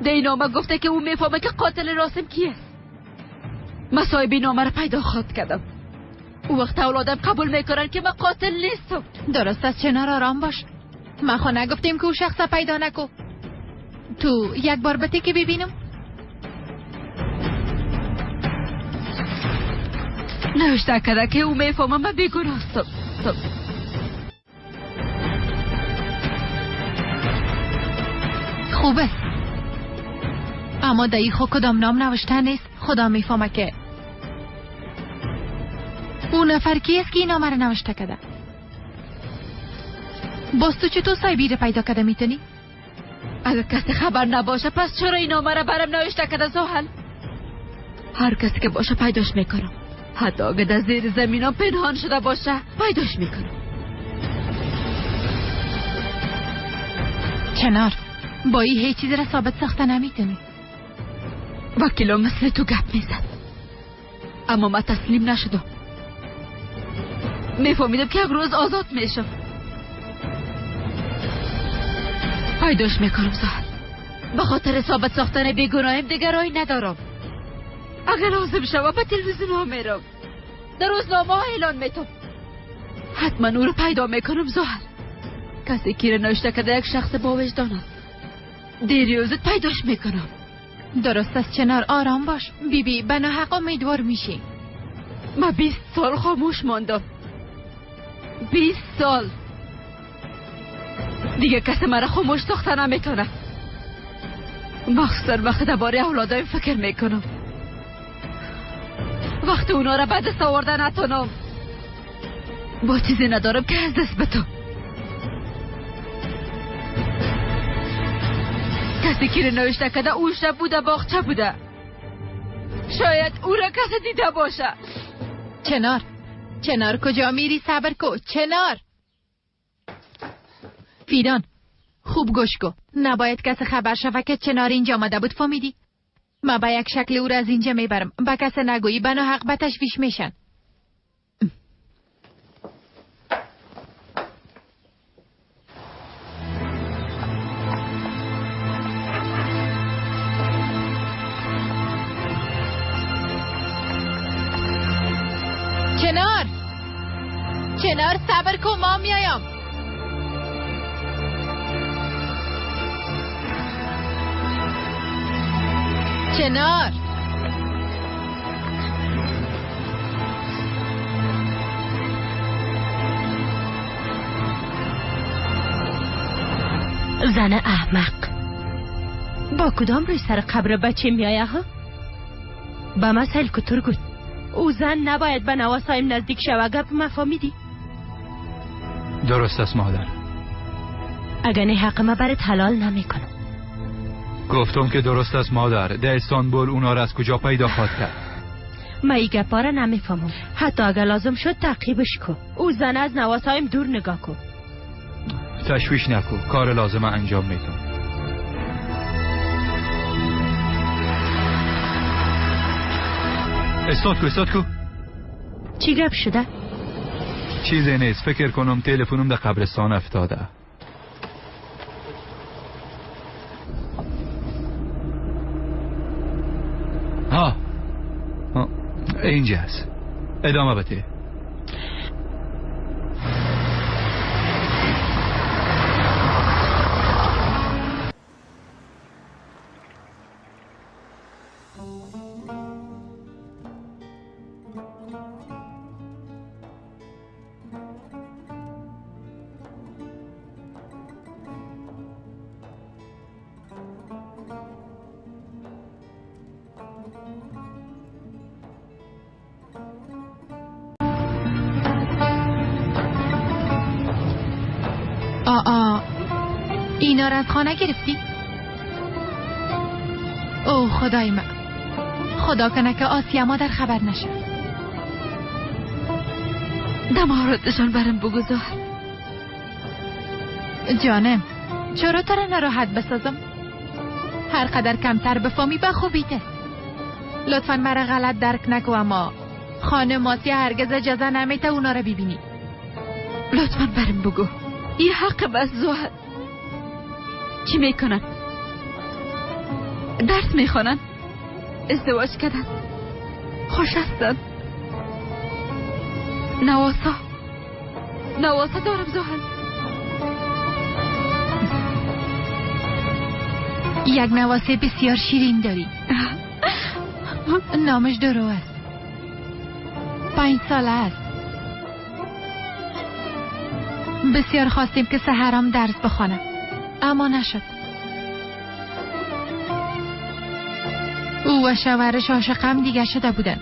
در این نامه گفته که او میفهمه که قاتل راسم کیه. من صاحب نامه را پیدا خواد کردم. او وقت اولادم قبول میکنن که من قاتل نیستم. درست است چنار، آرام باش. من خو نگفتیم که او شخص پیدا نکو. تو یک بار بته که ببینم. نوشته کرده که او میفهمه من بیگناه هستم. خوب است، اما در خو کدام نام نوشته نیست. خدا میفهمه که اون نفر کی است که این نامه را نوشته کرده. باز تو چطور صاحبی را پیدا کرده میتونی؟ اگر کسی خبر نباشه پس چرا این نامه را برم نوشته کرده زحل؟ هر کسی که باشه پیداش میکنم، حتی اگه در زیر زمین پنهان شده باشه پیداش میکنم. چنار با این هیچ چیز را ثابت ساخته نمیتونی. وکیلم مثل تو گپ میزد، اما من تسلیم نشدم. میفهمیدم که یک روز آزاد میشم. پیداش میکنم زحل. به خاطر ثابت ساختن بیگناهیم دیگر راهی ندارم. اگر لازم شوه به تلویزیون ها میرم، در روزنامه ها اعلان میتم. حتما او رو پیدا میکنم زحل. کسی که را نوشته کرده یک شخص با وجدان است. دیر یا زود پیداش میکنم. درست است چنار، آرام باش. بی بی به ناحق امیدوار میشی. من 20 سال خاموش ماندم. 20 سال. دیگه کسی مرا خاموش ساخته نمیتونه. مخصوصا وقتی درباره اولادایم فکر میکنم. وقتی اونا را به دست آورده نتونم. با چیزی ندارم که از دست بتم. کسی که نوشته کده او شب بوده، باغچه بوده. شاید او را کسی دیده باشه. چنار، چنار کجا میری؟ صبر کو چنار. فیدان خوب گوش کو. نباید کسی خبر شوه که چنار اینجا آمده بود، فهمیدی؟ ما به یک شکل او را از اینجا میبرم. به کسی نگویی، به ناحق به تشویش میشن. چنار، چنار صبر کن، ما میایم. چنار، زن احمق با کدام روی سر قبر بچه میایه ها؟ به ما سیل کتر گفت او زن نباید به نواسایم نزدیک شوه. گپ ما فهمیدی؟ درست است مادر. اگر نه حق ما برات حلال نمیکنم. گفتم که درست است مادر. در استانبول اونا را از کجا پیدا خواهد کرد؟ ما ای گپا را نمیفهمم. حتی اگر لازم شد تعقیبش کن. او زن از نواسایم دور نگاه کن. تشویش نکن، کار لازمه انجام میدم. استاد کو، استاد کو. چی گپ شده؟ چیزی نیست، فکر کنم تلفنم در قبرستان افتاده. ها اینجاست. ادامه بده. اینا را از خانه گرفتی؟ او خدای من، خدا کنه که آسیا مادر خبر نشه. دماراتشان برم بگذار. جانم چرا تو را ناراحت بسازم؟ هر قدر کمتر بفهمی به خوبیته. لطفا مرا غلط درک نکو، اما خانم آسیا هرگز اجازه نمیده اونا را ببینی. لطفا برم بگو این حق بس زوهد. چی میکنن؟ درس میخوانن؟ ازدواج کردن؟ خوش هستن؟ نواسا، نواسا دارم زوهد. یک نواسه بسیار شیرین داری. نامش درو است. 5 ساله است. بسیار خواستیم که سحرام درس بخوانم، اما نشد. او و شوهرش عاشق هم دیگه شده بودن.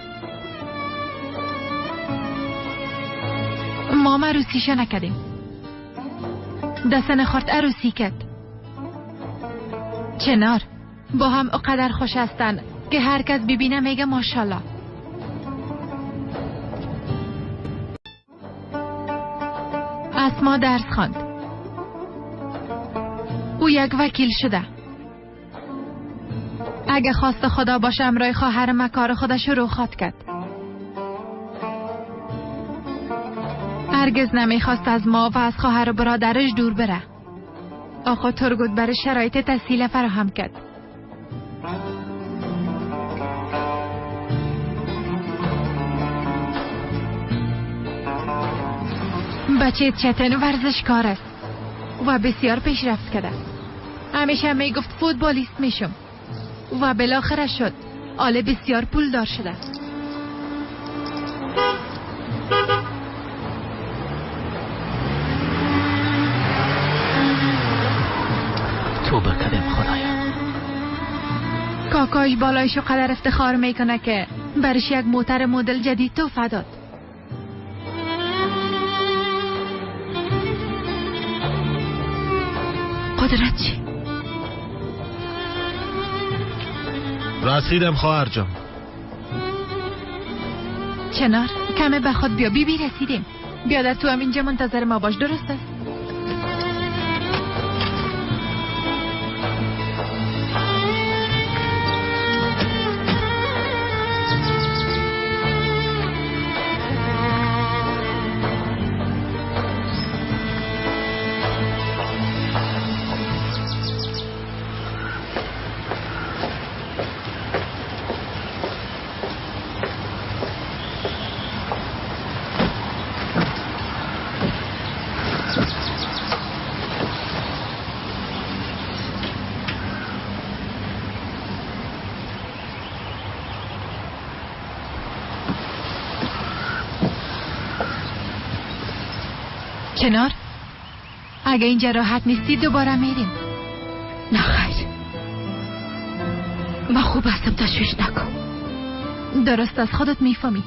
ما عروسیشو نکردیم. دستن خورد عروسی کرد. چنار با هم اقدر خوش هستن که هر کس ببینه میگه ماشاءالله. اسما درس خواند. او یک وکیل شده. اگه خواست خدا باشه امرای خواهر مکار خودش رو خواد کرد. هرگز نمیخواست از ما و از خواهر و برادرش دور بره. آقا ترگوت برای شرایط تسهیل فراهم کرد. بچه چتن ورزشکار است و بسیار پیشرفت کرده. همیشه میگفت فوتبالیست میشم. و بالاخره شد. آله بسیار پولدار شده. توبه کردم خدایا. کاکایش بالایش قدر افتخار میکنه که برش یک موتر مدل جدید تحفه داد. قدرت چی؟ رسیدم خواهر جان. چنار کمه به خود بیا. بی بی رسیدیم. بیادر تو هم اینجا منتظر ما باش، درست است؟ چنار اگه اینجا راحت نیستی دوباره میریم. نه خیر، من خوب هستم، تشویش نکن. درست از خودت میفهمی.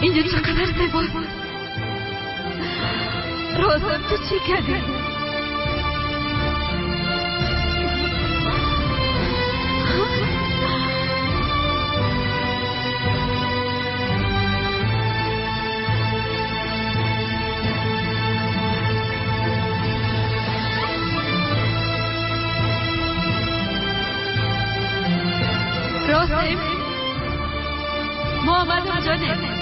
اینجا چقدر زیباست. رازم تو چی کردی؟ رازم ما آمدم جانه.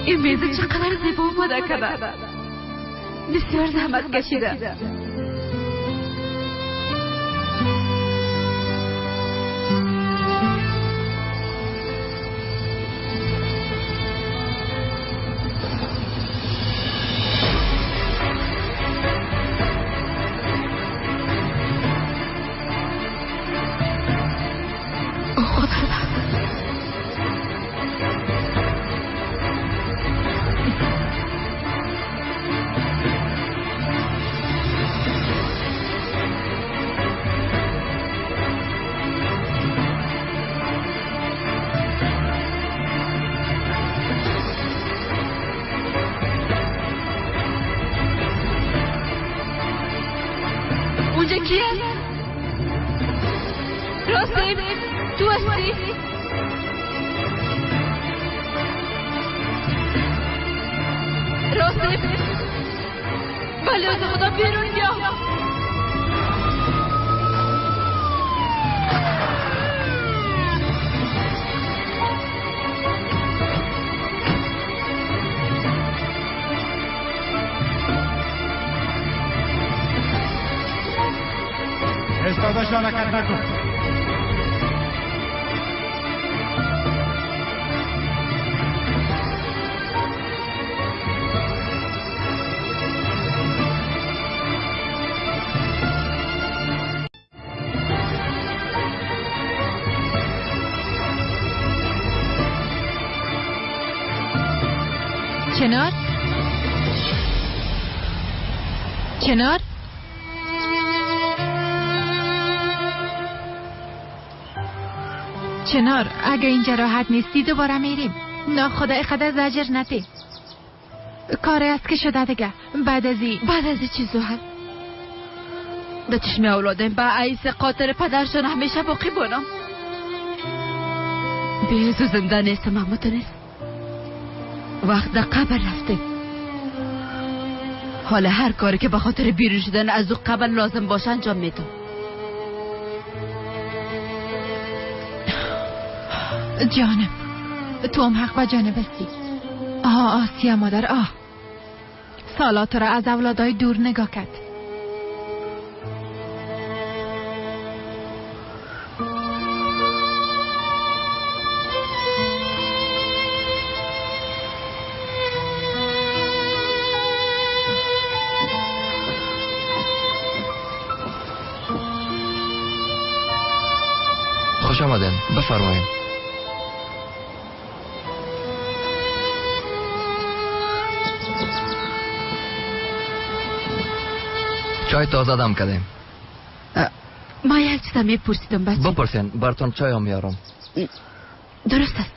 این میز چقدر زیبا آماده کرده. بسیار زحمت کشیده. اونجا کی هست؟ راستیم تو هستی؟ راستیم بله از خدا بیرون بیا. استادش حرکت نکن. چنار؟ چنار؟ چنار اگه اینجا راحت نیستی دوباره میریم. نه خدا اینقدر زجر نده. کاری است که شده دیگه. بعد از این چی زحل؟ به چشم اولادم به عیس قاتل پدرشان همیشه باقی بونم. بیزو زنده نیستم اما تو نیست. وقت در قبر رفته. حالا هر کاری که به خاطر بیرون شدن از او قبر لازم باشه انجام میدم. جانم تو هم حق به جانب هستی. آه آسیا مادر، آه سالا تو را از اولادای دور نگاه کرد. خوش آمدن، بفرمایید. چای تازه دم کردیم. ما یک چیز میپرسیدم بچه. بپرسین، براتون چای هم میارم. درست است.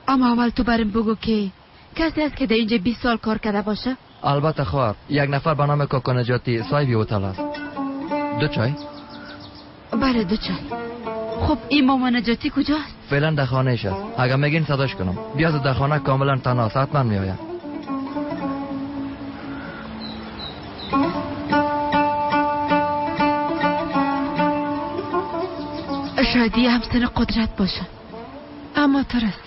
اما اول تو بریم بگو که کسی است که در اینجا 20 سال کار کرده باشه؟ البته خواهر، یک نفر به نام کاکا نجاتی صاحب هتل است. 2 چای؟ بله 2 چای. خب این ماما نجاتی کجاست؟ فعلا در خانه اش است. اگر میگین صداش کنم. بیاز در خانه کاملا تنها است، حتما میآید. شادی همسن قدرت باشه. اما ترس.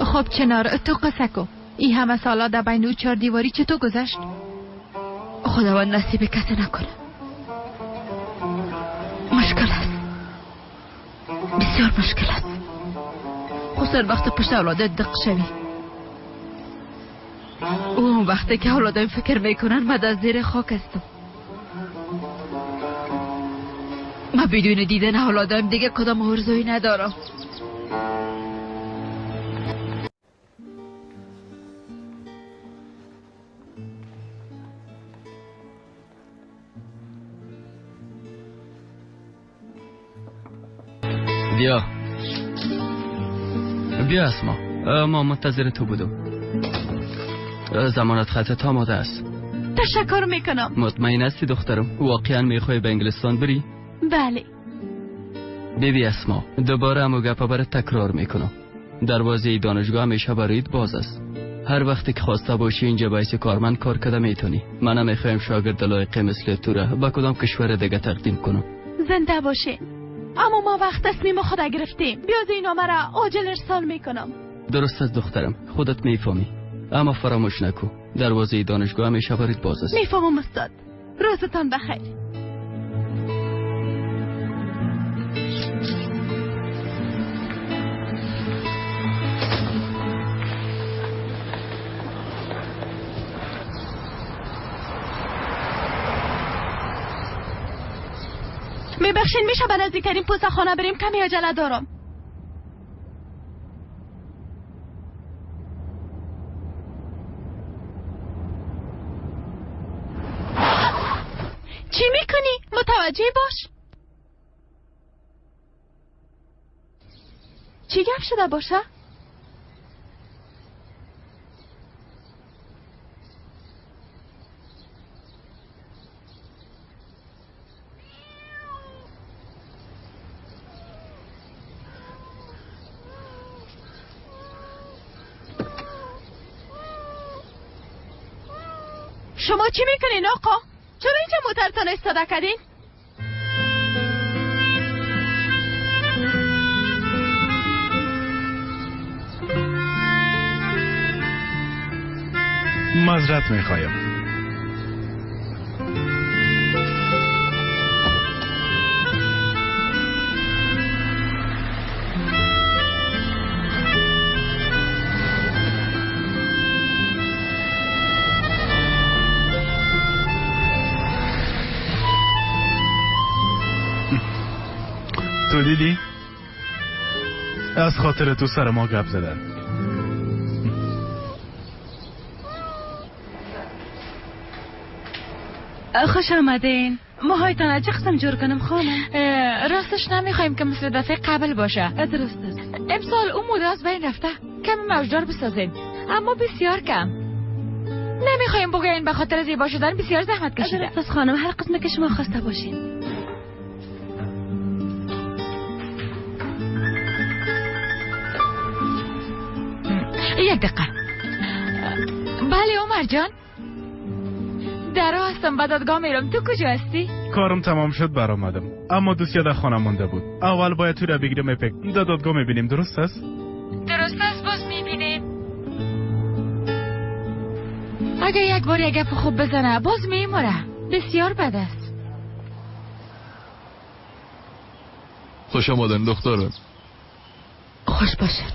خب چنار تو قصه کو. این همه سالا در بین او 4 دیواری چطور گذشت؟ خداوند نصیب کسی نکنه. مشکل است، بسیار مشکل است. خصوصا وقت پشت اولادت دق شوی. اون وقتی که اولادم فکر میکنن من در زیر خاک هستم. من بدون دیدن اولادم دیگه کدام آرزویی ندارم. بیا بیا اسما، ما منتظر تو بودم. ضمانت خطت آماده است. تشکر میکنم. مطمئن هستی دخترم؟ واقعا میخوای به انگلستان بری؟ بله. بیبی اسما، دوباره همو گپا برات تکرار میکنم. دروازه دانشگاه همیشه برایت باز است. هر وقتی که خواسته باشی اینجا باعث کارمند کار کده میتونی. منم میخوایم شاگرد لایق مثل تو را به کدام کشور دیگه تقدیم کنم. زنده باشه. اما ما وقت تصمیم خود گرفتیم. بیاز این نامه را عاجل ارسال میکنم. درست است دخترم، خودت میفهمی. اما فراموش نکو دروازه دانشگاه همیشه برایت باز است. میفهمم استاد. روزتان بخیر. میبخشین میشه به نزدیکترین پست خانه بریم؟ کمی عجله دارم. چی میکنی؟ متوجه باش. چی گپ شده باشه؟ شما چی میکنین آقا؟ چرا اینجا موترتان ایستاده کردین؟ معذرت میخوایم. تو دیدی؟ از خاطر تو سر ما گپ زدن. خوش آمدین. موهایتان چه قسم جور کنم خانم؟ راستش نمیخوایم که مثل دفعه قبل باشه. درست است. امسال اون موده از بین رفته. کم موجدار بسازین، اما بسیار کم. نمیخوایم بگوین به خاطر زیبا شدن بسیار زحمت کشیده. درست است خانم، هر قسم که شما خواسته باشین. یک دقیقه. بله عمر جان، در راه هستم، به دادگاه میرم. تو کجا هستی؟ کارم تمام شد برآمدم، اما دوستی در خانه مانده بود. اول باید تو را بگیرم اپک، در دادگاه میبینیم. درست است؟ درست است، باز میبینیم. اگه یک بار یک گپ خوب بزنه باز میموره. بسیار بد است. خوش آمدن دخترم. خوش باشن.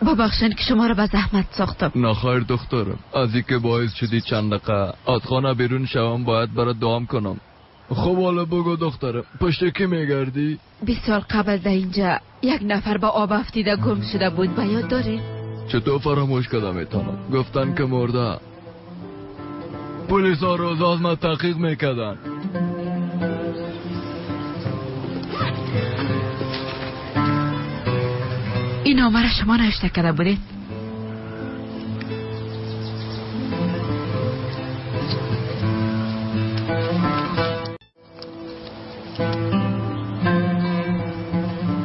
ببخشین که شما را به زحمت ساختم. نخیر دخترم، از اینکه باعث شدی چند دقیقه از خانه بیرون شوم باید برات دعام کنم. خب حالا بگو دخترم، پشت کی میگردی؟ 20 سال قبل در اینجا یک نفر با آب افتیده گم شده بود، به یاد داری؟ چطور فراموش کردم میتونم؟ گفتن که مرده. پلیس ها روز از من تحقیق میکردن. این نامه را شما نوشته کرده بودید؟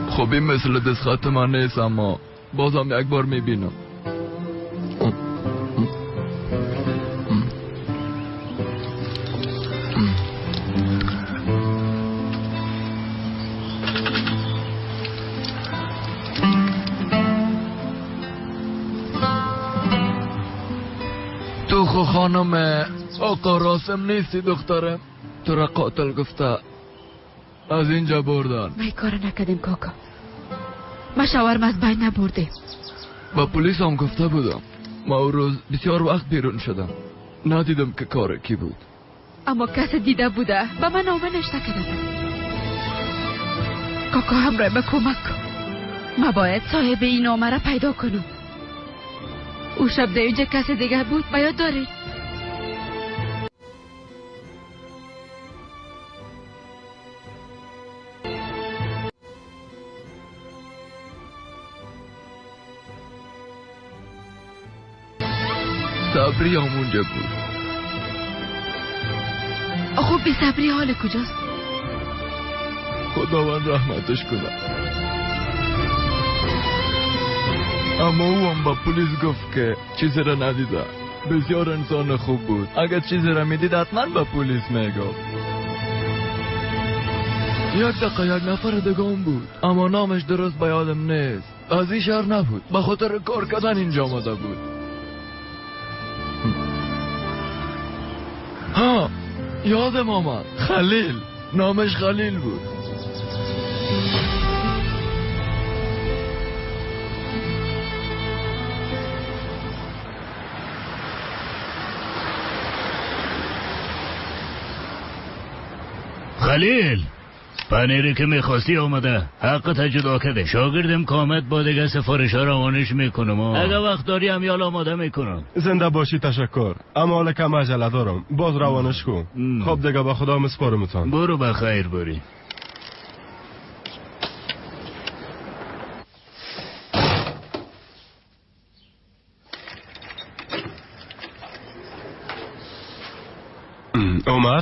خب این مثل دستخط من نیست، اما بازم یک بار میبینم. تو خو خانم آقا راسم نیستی دخترم، تو را قاتل گفته از اینجا بردن. ما کار نکردیم کاکا، ما شوهرم از بین نبردیم. با پلیس هم گفته بودم. ما اون روز بسیار وقت بیرون شدم، ندیدم که کار کی بود، اما کسی دیده بوده. به من نامه نوشته کرده بود. کاکا همراه به کمک کن، ما باید صاحب این نامه را پیدا کنم. او شب در اینجا کسی دیگر بود، باید دارید؟ صبری هم اونجا بود. خب بی صبری حال کجاست؟ خداوند رحمتش کنه. اما او هم با پلیس گفت که چیزی را ندیده. بسیار انسان خوب بود. اگر چیزی را میدید حتما به پلیس میگفت. یک دقیقه یک نفر دیگه هم بود، اما نامش درست به یادم نیست. از این شهر نبود، به خاطر کار کردن اینجا آمده بود. ها یادم آمد، خلیل، نامش خلیل بود. خلیل، پنیری که میخواستی آمده، حق جدا کرده. شاگردم که آمد با دیگه سفارش ها روانش میکنم. اگه وقت داری هم یال آماده میکنم. زنده باشی، تشکر، اما حالا کم عجله دارم، باز روانش کن. خب دیگه به خدا مسپارمتان. برو بخیر بری. عمر،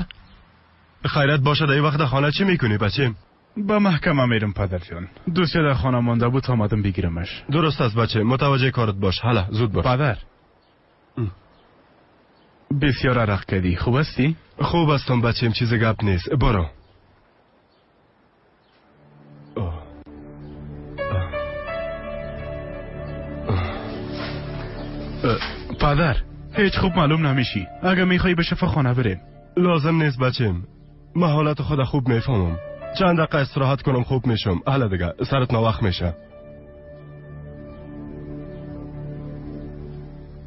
خیرت باشه. در این وقت خانه چی میکنی بچه؟ به محکمه میرم پدر جان. دوست در خانه مانده بود، آمدم بگیرمش. درست است بچه، متوجه کارت باش. حالا زود باش. پدر بسیار عرق کردی، خوب هستی؟ خوب هستم بچیم، چیز گپ نیست. برو. پدر هیچ خوب معلوم نمیشی. اگه میخوای به شفاخانه بریم. لازم نیست بچیم، من حالت خود خوب میفهمم. چند دقیقه استراحت کنم خوب میشم. حالا دیگه سرت ناوخت میشه.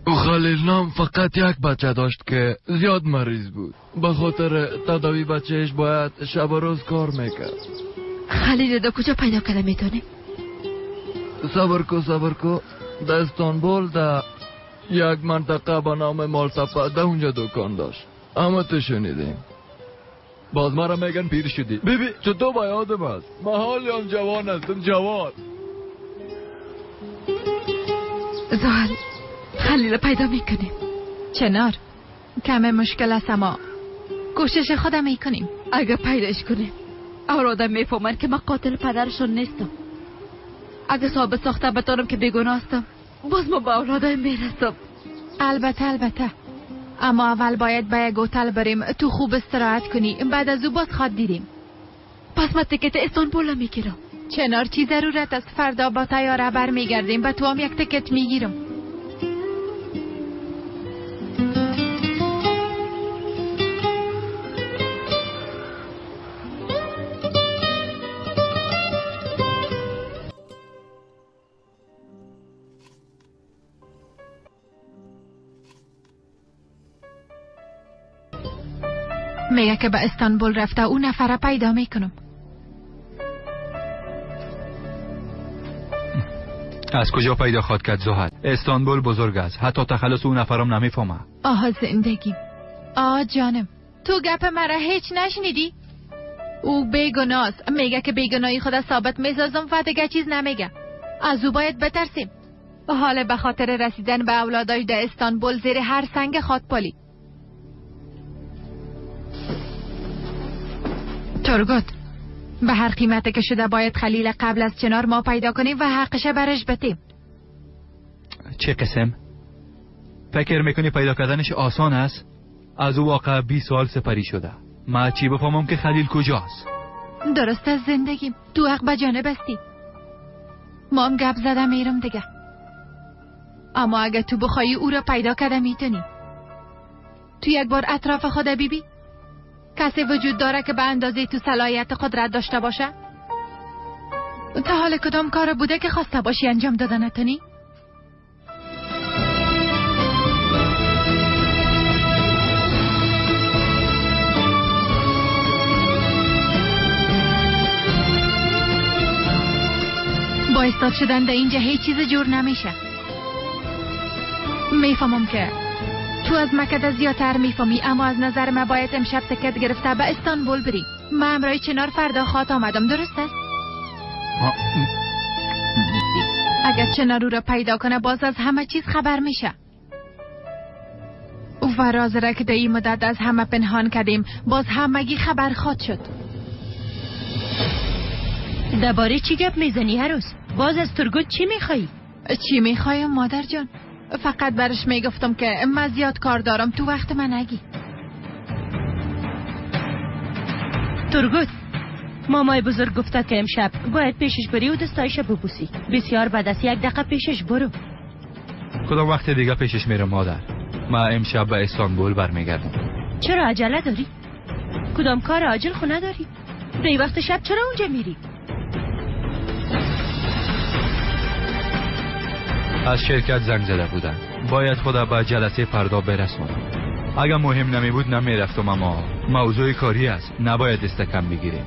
او خلیل نام فقط یک بچه داشت که زیاد مریض بود. به خاطر تداوی بچهش باید شب و روز کار میکرد. خلیل دا کجا پیدا کرده میتونیم؟ صبر کو صبر کو، در استانبول در یک منطقه به نام مالتپه، در اونجا دکان داشت. اما تو شنیدیم. باز مرا میگن پیر شدی. بیبی چطور با یادم است؟ من حالی هم جوان هستم، جوان. زحل خلیل پیدا میکنیم. چنار کم مشکل است اما کوشش خودم میکنیم. اگه پیداش کنیم اولادم میفهمن که من قاتل پدرشون نیستم. اگه ثابت ساخته بتانم که بیگناه هستم باز ما به اولادم میرسم. البته البته، اما اول باید به یک هتل بریم تو خوب استراحت کنی، بعد از او باز خواد دیدیم. پس من تکت استانبول میگیرم. چنار چی ضرورت است؟ فردا با طیاره برمیگردیم و تو هم یک تکت میگیرم. میگه که به استانبول رفته، او نفره پیدا میکنم. از کجا پیدا خواد کرد زحل؟ استانبول بزرگ است، حتی تخلص او نفرم نمیفهمه. آها زندگی، آه جانم، تو گپ مرا هیچ نشنیدی؟ او بیگناست، میگه که بیگناهی خود ثابت میسازم و دیگه چیز نمیگه. از او باید بترسیم. حالا به خاطر رسیدن به اولاداش در استانبول زیر هر سنگ خواد پالی. ترگوت، به هر قیمت که شده باید خلیل قبل از چنار ما پیدا کنیم و حقش برش بدیم. چه قسم؟ فکر میکنی پیدا کردنش آسان است؟ از او واقع 20 سال سپری شده. ما چی بفهمم که خلیل کجاست؟ درست از زندگیم تو حق به جانب هستی. ما هم گپ زدم میرم دیگه، اما اگه تو بخوایی او را پیدا کرده میتونی. تو یک بار اطراف خود بیبی، کسی وجود داره که به اندازه تو صلاحیت قدرت داشته باشه؟ تا حال کدام کار بوده که خواسته باشی انجام داده نتونی؟ با استاد شدن در اینجا هیچ چیز جور نمیشه. میفهمم که تو از مکده زیادتر میفهمی، اما از نظر من باید امشب تکت گرفته به استانبول بری. من امرای چنار فردا خوات آمدم، درست است؟ اگر چنار او را پیدا کنه باز از همه چیز خبر میشه. و راز را که در این مدت از همه پنهان کردیم باز همگی خبر خواد شد. درباره چی گپ میزنی هروز؟ باز از ترگوت چی میخوایی؟ چی میخوایم مادر جان؟ فقط برش میگفتم که من زیاد کار دارم، تو وقت من نگی. ترگوت، مامای بزرگ گفته که امشب باید پیشش بری و دستایش ببوسی. بسیار بد است، یک دقیقه پیشش برو. کدام وقت دیگه پیشش میرم مادر؟ من امشب به استانبول برمیگردم. چرا عجله داری؟ کدام کار عاجل خو نداری؟ دی وقت شب چرا اونجا میری؟ از شرکت زنگ زده بودن، باید خدا به جلسه فردا برسونم. اگر مهم نمی بود نمیرفتم، اما موضوع کاری است، نباید دست کم بگیریم.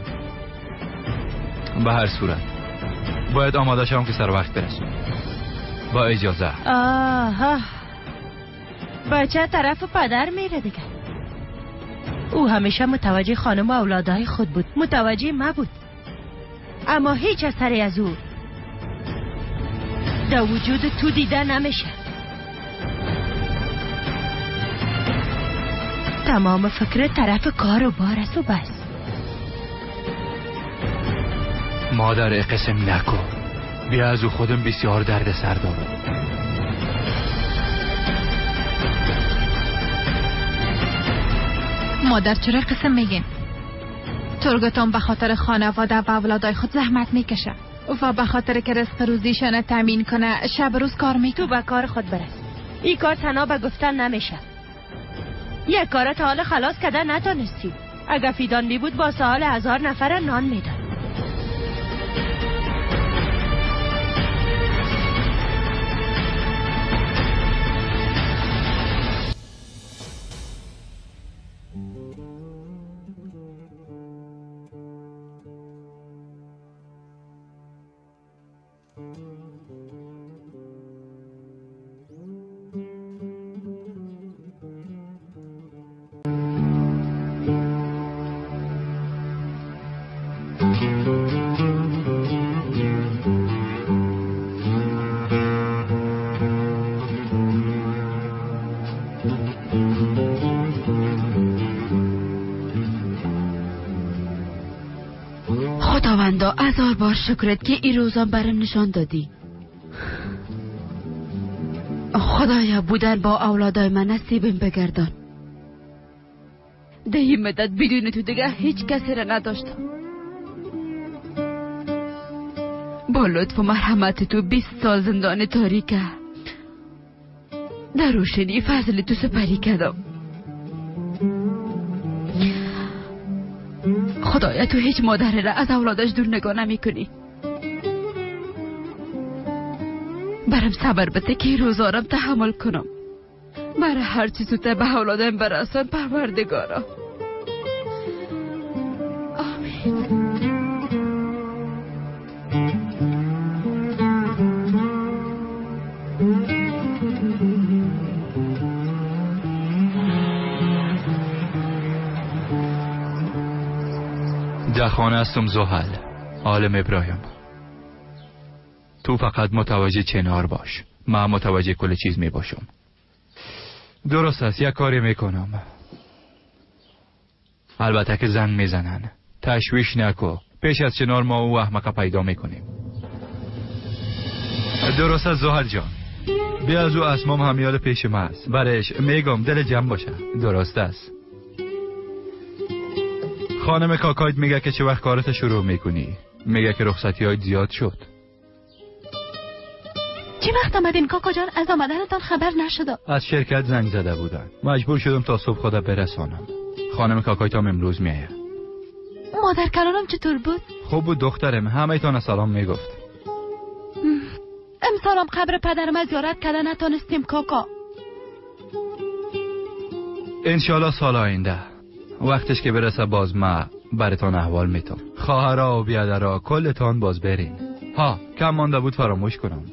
به هر صورت باید آماده شوم که سر وقت برسونم. با اجازه. آها، بچه طرف پدر میره دیگه. او همیشه متوجه خانم و اولادهای خود بود، متوجه ما بود، اما هیچ اثری از او در وجود تو دیده نمیشه. تمام فکر طرف کار و بار است و بس. مادر قسم نکن، بیا از او خودم بسیار درد سر دارم. مادر چرا قسم میگین؟ ترگتان به خاطر خانواده و اولادای خود زحمت میکشه و به خاطر که رزق روزیشان تامین کنه شب روز کار میکنه. تو به کار خود برس. این کار تنها به گفتن نمیشه. یک کار تا حال خلاص کده نتونستی. اگه فیدان می بود با سوال 1000 نفر نان میداد. خداوندا هزار بار شکرت که این روزام برم نشان دادی. خدایا بودن با اولادای من نصیبم بگردان. ده این مدت بدون تو دیگه هیچ کسی را نداشتم. با لطف و مرحمت تو 20 سال زندان تاریکه در روشنی فضل تو سپری کردم. خدایا تو هیچ مادر را از اولادش دور نگاه نمی کنی. برم صبر بده که روزارم تحمل کنم. مرا هر چیز زودتر به اولادم برسان پروردگارا. آمین. در خانه هستم زحل. عالم ابراهیم، تو فقط متوجه چنار باش، من متوجه کل چیز می باشم. درست است، یک کاری میکنم. البته که زنگ میزنن، تشویش نکو. پیش از چنار ما او احمقه پیدا میکنیم. درست است زحل جان، بیا از او اسمام همیال پیش ما است. برش میگم دل جمع باشه. درست است. خانم کاکایت میگه که چه وقت کارت شروع میکنی. میگه که رخصتی های زیاد شد. چه وقت آمدین کاکا جان؟ از آمدنتان خبر نشدم. از شرکت زنگ زده بودن، مجبور شدم تا صبح خدا برسانم. خانم کاکایت هم امروز میایه. مادر کلانم چطور بود؟ خوب بود دخترم، همه تان سلام میگفت. امسالم قبر پدرم زیارت کردن نتانستیم کاکا. انشالله سال آینده وقتش که برسه باز ما براتان احوال میتم. خواهرا و بیادرا کلتان باز برین. ها کم مانده بود فراموش کنم.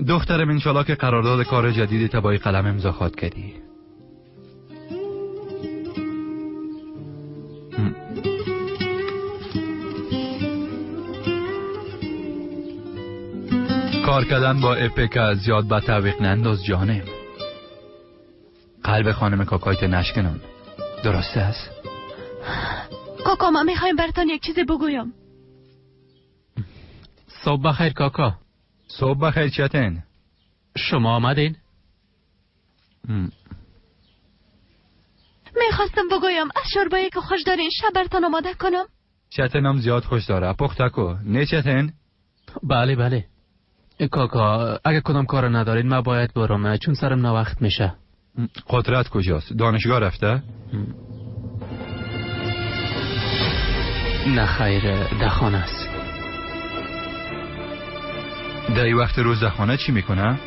دخترم انشالله که قرارداد کار جدیدی تبای قلم امضا خواد کردی. کار کردن با اپک زیاد به تعویق ننداز جانم. قلب خانم کاکایت نشکنم. درست است؟ کاکا ما میخوایم براتان یک چیز بگویم. صبح بخیر کاکا. صبح بخیر چتن. شما آمدین؟ میخواستم بگویم از شوربایی که خوش دارین شب براتان آماده کنم. چتن هم زیاد خوش داره. پخته کو. نه چتن؟ بله بله. کاکا اگه کدام کار ندارین من باید برم، چون سرم نوقت میشه. قدرت کجاست؟ دانشگاه رفته؟ نه خیر، در خانه است. در این وقت روز در خانه چی میکنه؟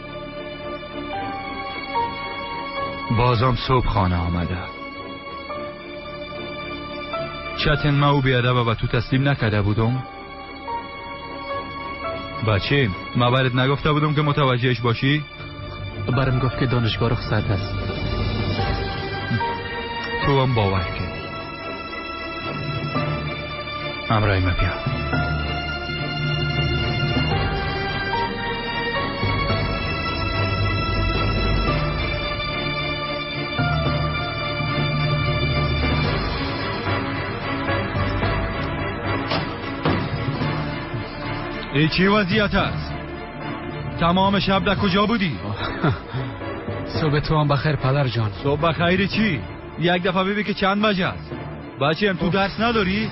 بازم صبح خانه آمده. چتن ما او بیادب و تو تسلیم نکرده بودم؟ بچه ما برات نگفته بودم که متوجهش باشی؟ برم گفت که دانشگاه رخصت است. تو هم باور کن. همراه ما بیا. ای چی وضعیت است؟ تمام شب در کجا بودی؟ صبح تو هم بخیر پدر جان. صبح بخیر چی؟ یک دفعه ببین که چند بجه است. بچه هم تو درس نداری؟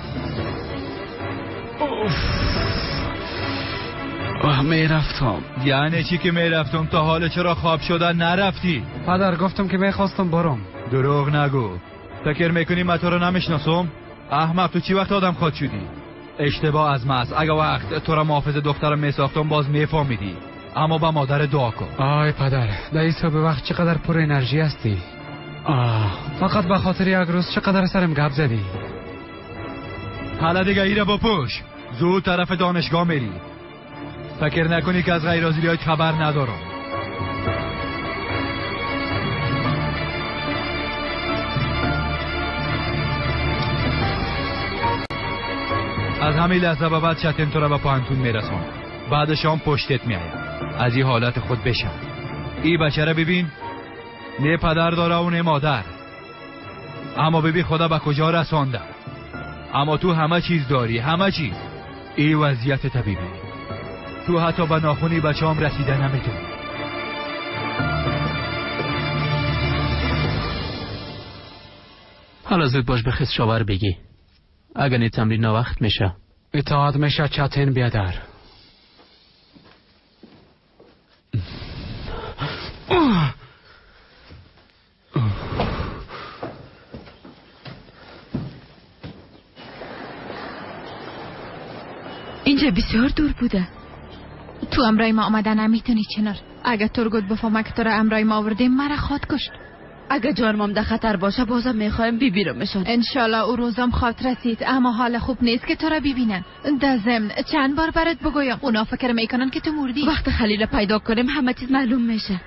اوه میرفتم. یعنی چی که میرفتم؟ تا حال چرا خواب شدن نرفتی؟ پدر گفتم که میخواستم برم. دروغ نگو. فکر میکنی من تو رو نمیشناسم؟ احمق تو چی وقت آدم خواد شدی؟ اشتباه از من است. اگه وقت تو را محافظ دخترم میساختم باز میفهمیدی. اما با مادر دعا کن. آی پدر، در این صبح وقت چقدر پر انرژی هستی. آه فقط به خاطر یک روز چقدر سرم گپ زدی. حالا دیگه ایره بپوش، زود طرف دانشگاه میری. فکر نکنی که از غیرازیلیات خبر ندارم. از همین لحظه به بعد چتن تو را به پانتون میرسانم. بعد شام پشتت میایم. از این حالت خود بشم. ای بچه را ببین، نه پدر داره و نه مادر، اما ببین خدا به کجا رسانده. اما تو همه چیز داری، همه چیز. ای وضعیت طبیبی، تو حتی به ناخونی بچه‌ام رسیده نمیتونی. حالا زود باش بخیز شاور بگی، اگر نی تمرین وقت میشه. اطاعت میشه چتین بیادر. اینجا بسیار دور بوده. تو امرای ما آمده نمیتونی چنار. اگه ترگوت بفهمه که تو را امرای ما آوردیم مرا خواد کشت. اگه جانمم در خطر باشه بازم میخوایم ببینمشان. انشالله او روزم خواد رسید، اما حال خوب نیست که تو را ببینن. در ضمن چند بار برات بگویم اونا فکر میکنن که تو مردی. وقت خلیل پیدا کنیم همه چیز معلوم میشه.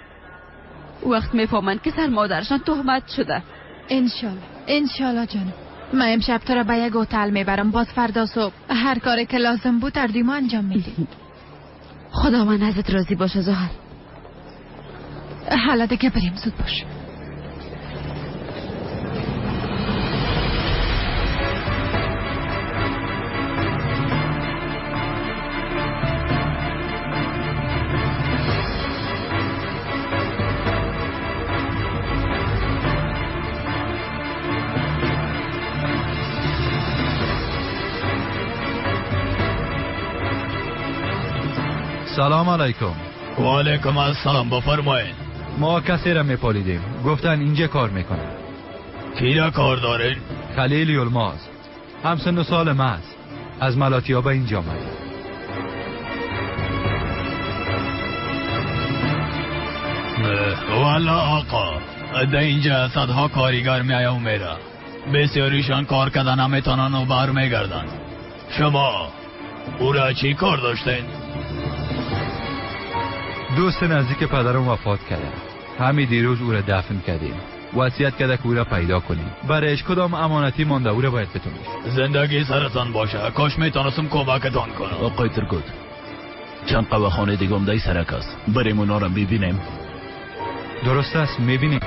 وقت میفهمن که سر مادرشان تهمت شده. انشالله انشالله جانم. من امشب تو را به یک هتل میبرم، باز فردا صبح هر کاری که لازم بود در ما انجام میدیم. خدا من ازت راضی باشه زهر. حالا دیگه بریم، زود باش. سلام علیکم. و علیکم السلام، بفرمایید. ما کسی را میپالیدیم، گفتن اینجا کار میکنه. کی را کار دارین؟ خلیل یلماز، همسن و سال ما است، از ملاتیا به اینجا آمده. والا آقا، در اینجا صدها کاریگر میآید و میره. بسیاریشان کار کردن نمیتونن و بر میگردن. شما او را چی کار داشتین؟ دوست نزدیک پدرم وفات کرده. همین دیروز او را دفن کردیم. وصیت کرده که او را پیدا کنیم. برایش کدام امانتی مانده او را باید بتونیم. زندگی سرتان باشه، کاش میتونستم کمکتان کنم. آقای ترگوت، چند قهوه‌خانه دیگه هم در سرک است، بریم اونا را ببینیم. درست است، میبینیم.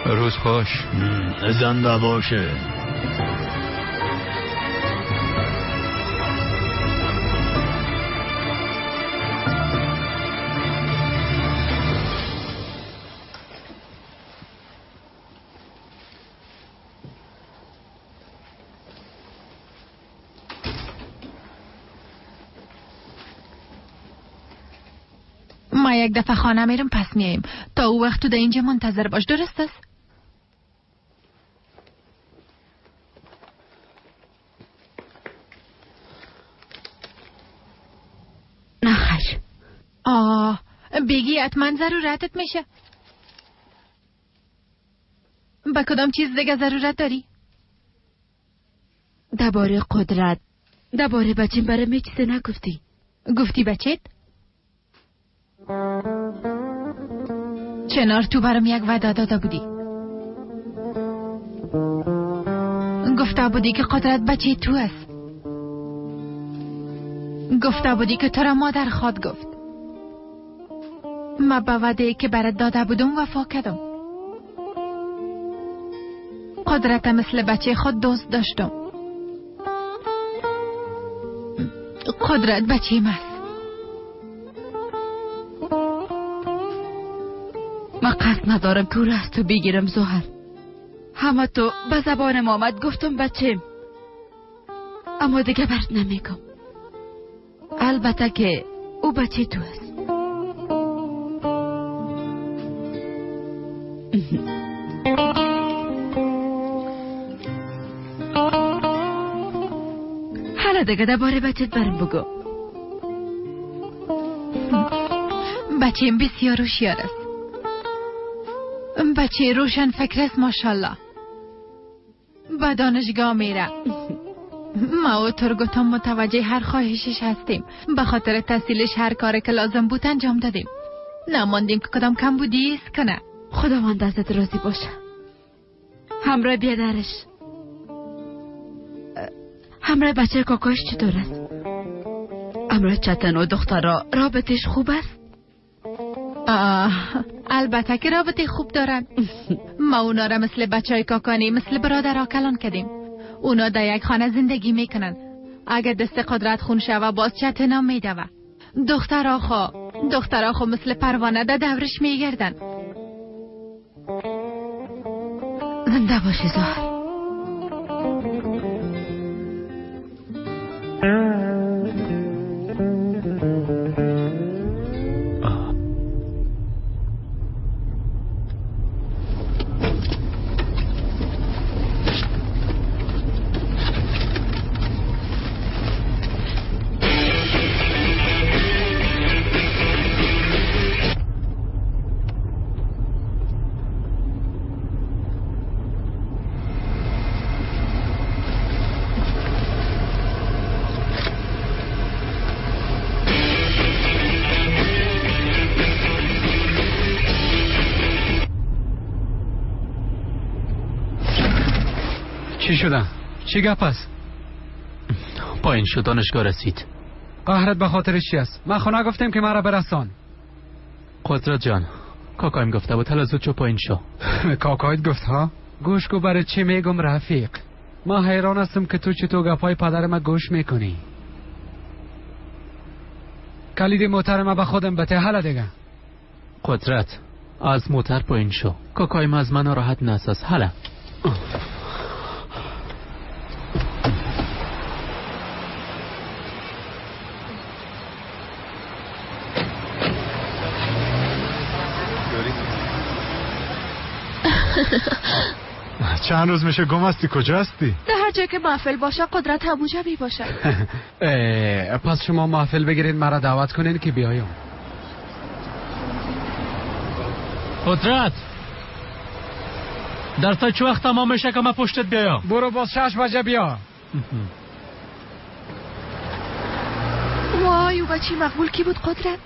روز خوش. زنده باشه. ما یک دفعه خانه میرم پس میایم. تا او وقت تو در اینجا منتظر باش، درست است؟ نه خیر. آه بگی حتما ضرورتت میشه. به کدام چیز دیگه ضرورت داری؟ درباره قدرت، درباره بچیم برای می چیزی نگفتی. گفتی بچت؟ چنار تو برام یک وعده داده بودی. گفته بودی که قدرت بچه تو است. گفته بودی که تو را مادر خواد گفت. ما به وعده که برات داده بودم وفا کردم. قدرت مثل بچه خود دوست داشتم. قدرت بچه من است. ما قصد ندارم که او را از تو بگیرم زهر. همه تو به زبانم آمد گفتم بچیم، اما دیگه برد نمیگم. البته که او بچه تو است. حالا دیگه درباره بچت برم بگو. بچیم بسیار هوشیار است. بچه روشن فکر است ماشاءالله. به دانشگاه میره. ما و ترگوتم متوجه هر خواهشش هستیم. به خاطر تحصیلش هر کار که لازم بود انجام دادیم. نماندیم که کدام کم بودی است کنه. خداوند ازت راضی باشه. همراه بیادرش، همراه بچه کاکاش چطور است؟ همراه چتن و دخترا رابطش خوب است؟ آه، البته که رابطه خوب دارن. ما اونا را مثل بچه های کاکانی، مثل برادرها کلان کردیم. اونا در یک خانه زندگی میکنن. اگر دست قدرت خون شوه باز چتنا میدوه. دخترها خو مثل پروانه در دورش میگردن. زنده باشی زهر. چی شده؟ چی گپ است؟ پایین شد، دانشگاه رسید. قهرت به خاطر چی است؟ من خونه گفتیم که مرا برسان. قدرت جان، کاکایم گفته بود حالا زود چو پایین شو. کاکایت گفت ها؟ گوش کو برای چی میگم رفیق. ما حیران هستم که تو چطور گپای پدر ما گوش میکنی. کلید موتر ما به خودم بته حالا دیگه. قدرت از موتر پایین شو. کاکایم از من ناراحت نساز. حالا چند روز میشه گم هستی، کجا هستی؟ در هر جای که محفل باشه قدرت همونجا می باشه. پس شما محفل بگیرین مرا دعوت کنین که بیایم. قدرت درس چه وقت تمام میشه که من پشتت بیایم؟ برو باز 6 بجه بیا. وای او بچی مقبول کی بود قدرت؟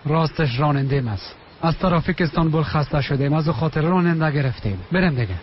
راستش راننده است. از ترافیک استانبول خسته شدیم، از خاطر راننده گرفتیم. بریم دیگه.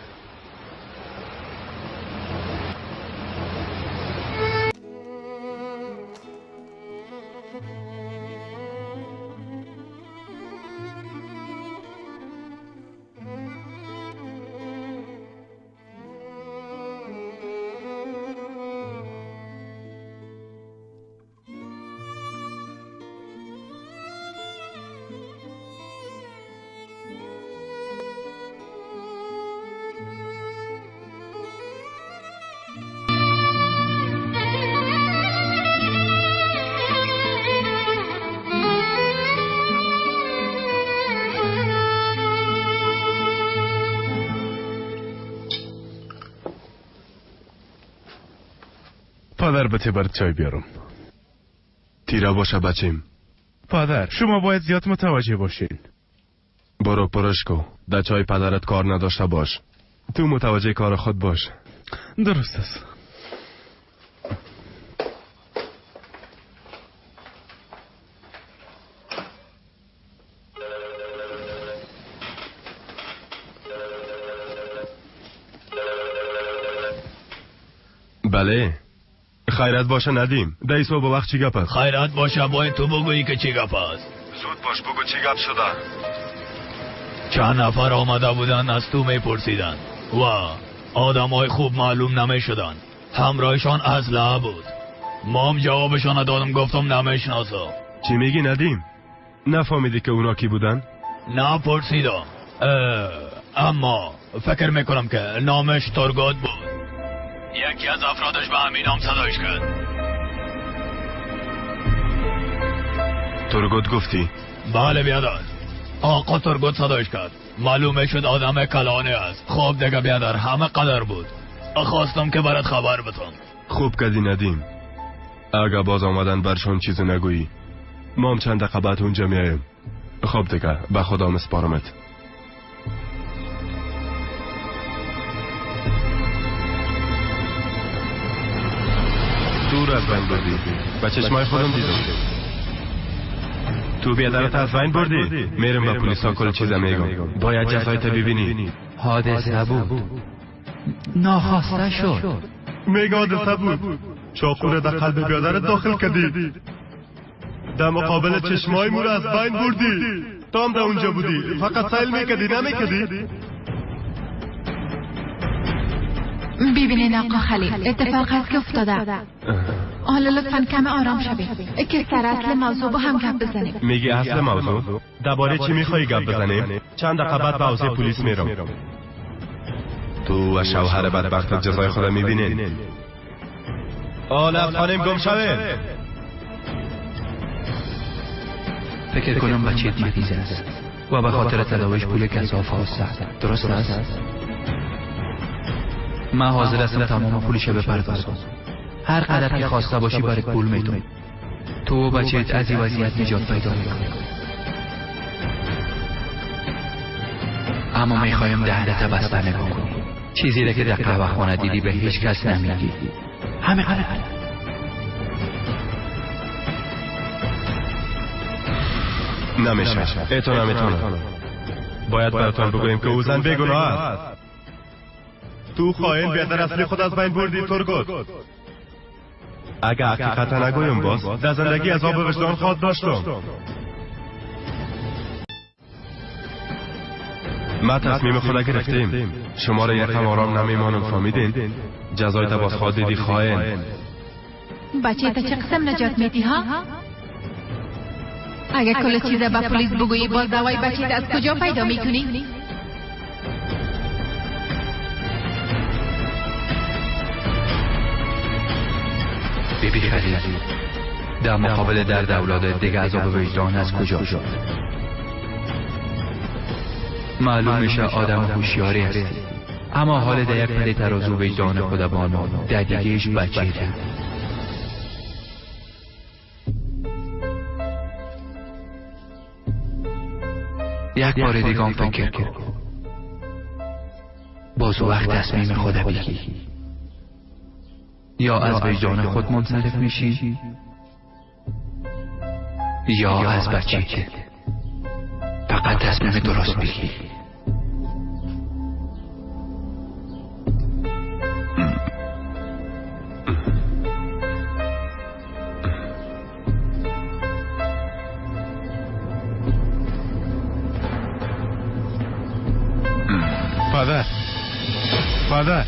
پدر بته برات چای بیارم. تیره باشه بچیم. پدر شما باید زیاد متوجه باشین. برو پرش کو. در چای پدرت کار نداشته باش. تو متوجه کار خود باش. درست است. بله خیرات باشه ندیم. در صبح وقت چی گپ است؟ خیرات باشه باید تو بگویی که چی گپ است. زود باش بگو چی گپ شده. چند نفر آمده بودن از تو میپرسیدن و آدمای خوب معلوم نمیشدن. همراهشان اسلحه بود. مام جوابشان دادم، گفتم نمیشناسم. چی میگی ندیم؟ نفهمیدی که اونا کی بودن؟ نه پرسیدم، اما فکر میکنم که نامش تورگوت بود. یکی از افرادش به همین نام صدایش کرد. تورگوت گفتی؟ بله بیادر، آقا تورگوت صدایش کرد. معلومه شد آدم کلانه است. خب دیگه بیادر همه قدر بود. خواستم که برات خبر بدم. خوب کردی ندیم. اگه باز آمدن برشون چیزی نگویی. ما هم چند دقیقه بعد اونجا میایم. خب دیگه به خدا مسپارمت. دور از بین بردی. با چشمای خودم دیدم. تو بیادرت از بین بردی. میرم به پلیسا کل چیزا میگم. باید جزایت ببینی. حادثه بود، ناخواسته شد. میگه حادثه بود. چاقو را در قلب بیادرت داخل کردی. در مقابل چشمای مو را از بین بردی. تو هم در اونجا بودی، فقط سیل میکردی نمیکردی؟ ببینین آقا خلیل، اتفاق هست که افتاده. حالا لطفا کم آرام شوید که سر اصل موضوع با هم گپ بزنیم. میگی اصل موضوع؟ درباره چی میخوای گپ بزنیم؟ چند دقیقه بعد به حوزه پلیس میرم. تو و شوهر بدبختت جزای خود میبینین. حالا از خانم گم شوین. فکر کنم بچه‌ت مریض است و به خاطر تداویش پول کثاف خواسته. درست است؟ من حاضر هستم تمام پولش بپردازم. هر قدر که خواسته باشی برای پول میدم. تو و بچه‌ت از این وضعیت نجات پیدا میکنی. اما میخوایم دهنت بسته نگاه کنی. چیزی را که در قهوه خانه دیدی به هیچ کس نمیگی. همه قدر. نمیشه. ایتو نمیتونم. باید براتون بگویم که او زن بیگناه است. تو خائن بیادر اصلی خود از بین بردی ترگوت. اگه حقیقت نگویم باز در زندگی عذاب وجدان خواهد داشتم. ما تصمیم خود گرفتیم. شما را یکم آرام نمیمانم، فهمیدین؟ جزای تا باز خواهد دیدی خائن. بچه تا چه قسم نجات میدی ها؟ اگه کل چیز به پلیس بگویی باز دوای بچه از کجا پیدا میکنی؟ بیبی خلیل، در مقابل درد اولادت دیگه عذاب وجدان از کجا شد؟ معلوم میشه آدم هوشیاری هستی، اما حال در یک پده ترازو وجدان خود بانو در دیگهش بچه ده. یک بار دیگه هم فکر کن، باز وقت تصمیم خود بگی. یا از وجدان خود منصرف میشی یا از بچه. فقط تصمیم درست بگی. پدر، پدر،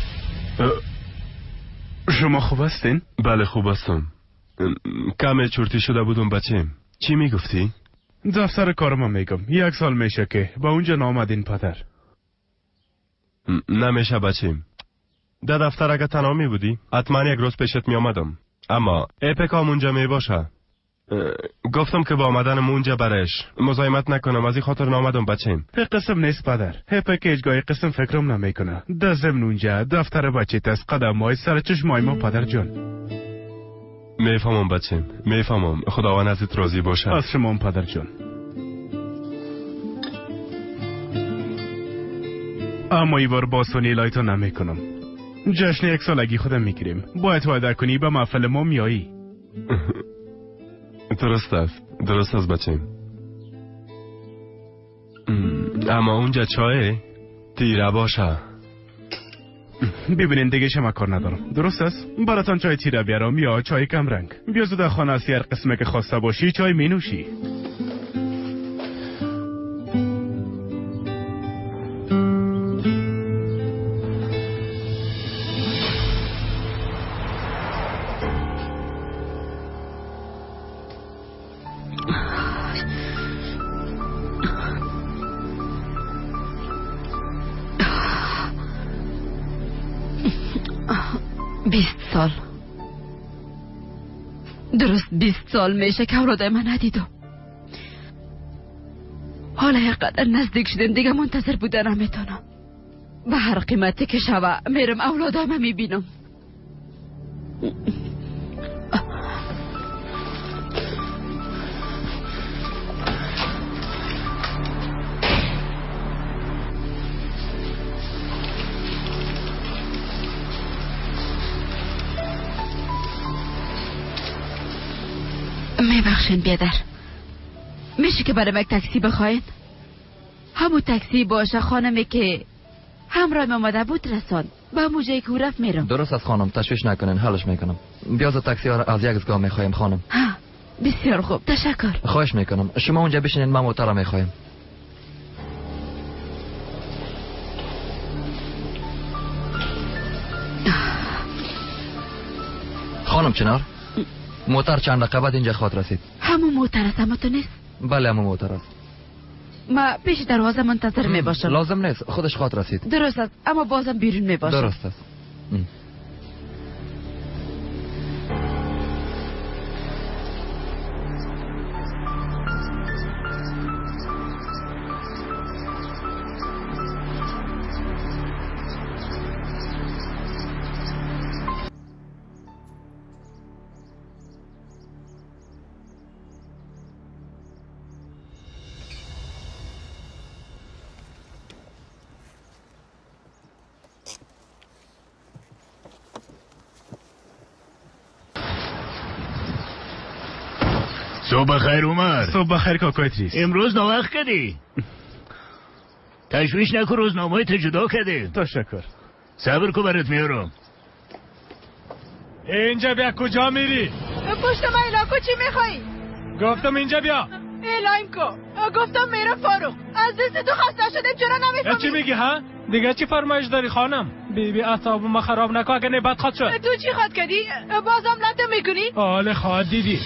شما خوب هستین؟ بله خوب هستم. کم چرتی شده بودم بچه. چی میگفتی؟ دفتر کارم میگم. 1 سال میشه که با اونجا نامدین پدر. نمیشه بچه. در دفتر اگه تنها می بودی حتما یک روز پیشت می آمدم. اما اپکام اونجا می باشه. گفتم که با آمدنم اونجا برش مزاحمت نکنم، از این خاطر نامدم بچیم. قسم نیست پدر. هپک هیچگاه قسم فکرم نمیکنه. در ضمن اونجا دفتر بچه از قدم های سر چشمای ما پدر جان. میفهمم بچیم، میفهمم. خداوند ازت راضی باشه. از شما پدر جان. اما ای بار باسونی لایتو نمیکنم. جشن 1 سالگی خودم میگیریم. باید وعده کنی به محفل ما میایی. درست است، درست است بچیم. اما اونجا چای تیره باشه. ببینین دیگه شما کار ندارم. درست است؟ براتان چای تیره بیارم یا چای کم رنگ؟ بیا زود خانه هستی، هر قسمه که خواسته باشی چای می نوشی. درست 20 سال میشه که اولادای من ندیدم. حالا اینقدر نزدیک شدیم دیگه منتظر بودن نمیتونم. به هر قیمتی که شوه میرم اولادای من میبینم. میبخشین بیادر، میشه که برای یک تاکسی بخواین؟ همون تاکسی باشه خانمی که همراه ما آمده بود رسان به همون جایی که او رفت میرم. درست از خانم، تشویش نکنین، حلش میکنم. بیاز تاکسی ها از یک دستگاه میخوایم خانم. بسیار خوب، تشکر. خواهش میکنم. شما اونجا بشینین، من موتر میخوایم. خانم چنار، موتر چند دقیقه بعد اینجا خواهد رسید. همون موتر است اما تو نیست؟ بله همون موتر است. ما پیش دروازه منتظر می باشم. لازم نیست، خودش خواهد رسید. درست است، اما بازم بیرون می باشم. درست است. صبح بخیر عمر. صبح بخیر کاکا ادریس. امروز ناوقت کردی. تشویش نکن، روزنامه ت جدا کردی. تشکر. صبر کو برات میارم. اینجا بیا. کجا میری؟ پشت من ایلاکو چی میخوایی؟ گفتم اینجا بیا. ایلایم کو. گفتم میرم فاروق. از دست تو خسته شدیم، چرا نمیفهمی؟ چی میگی ها؟ دیگه چی فرمایش داری خانم؟ بی بی اعصاب ما خراب نکن، اگه نه بد خواد شد. تو چی خواد کردی؟ بازم لطه میکنی؟ حال خواد دیدی.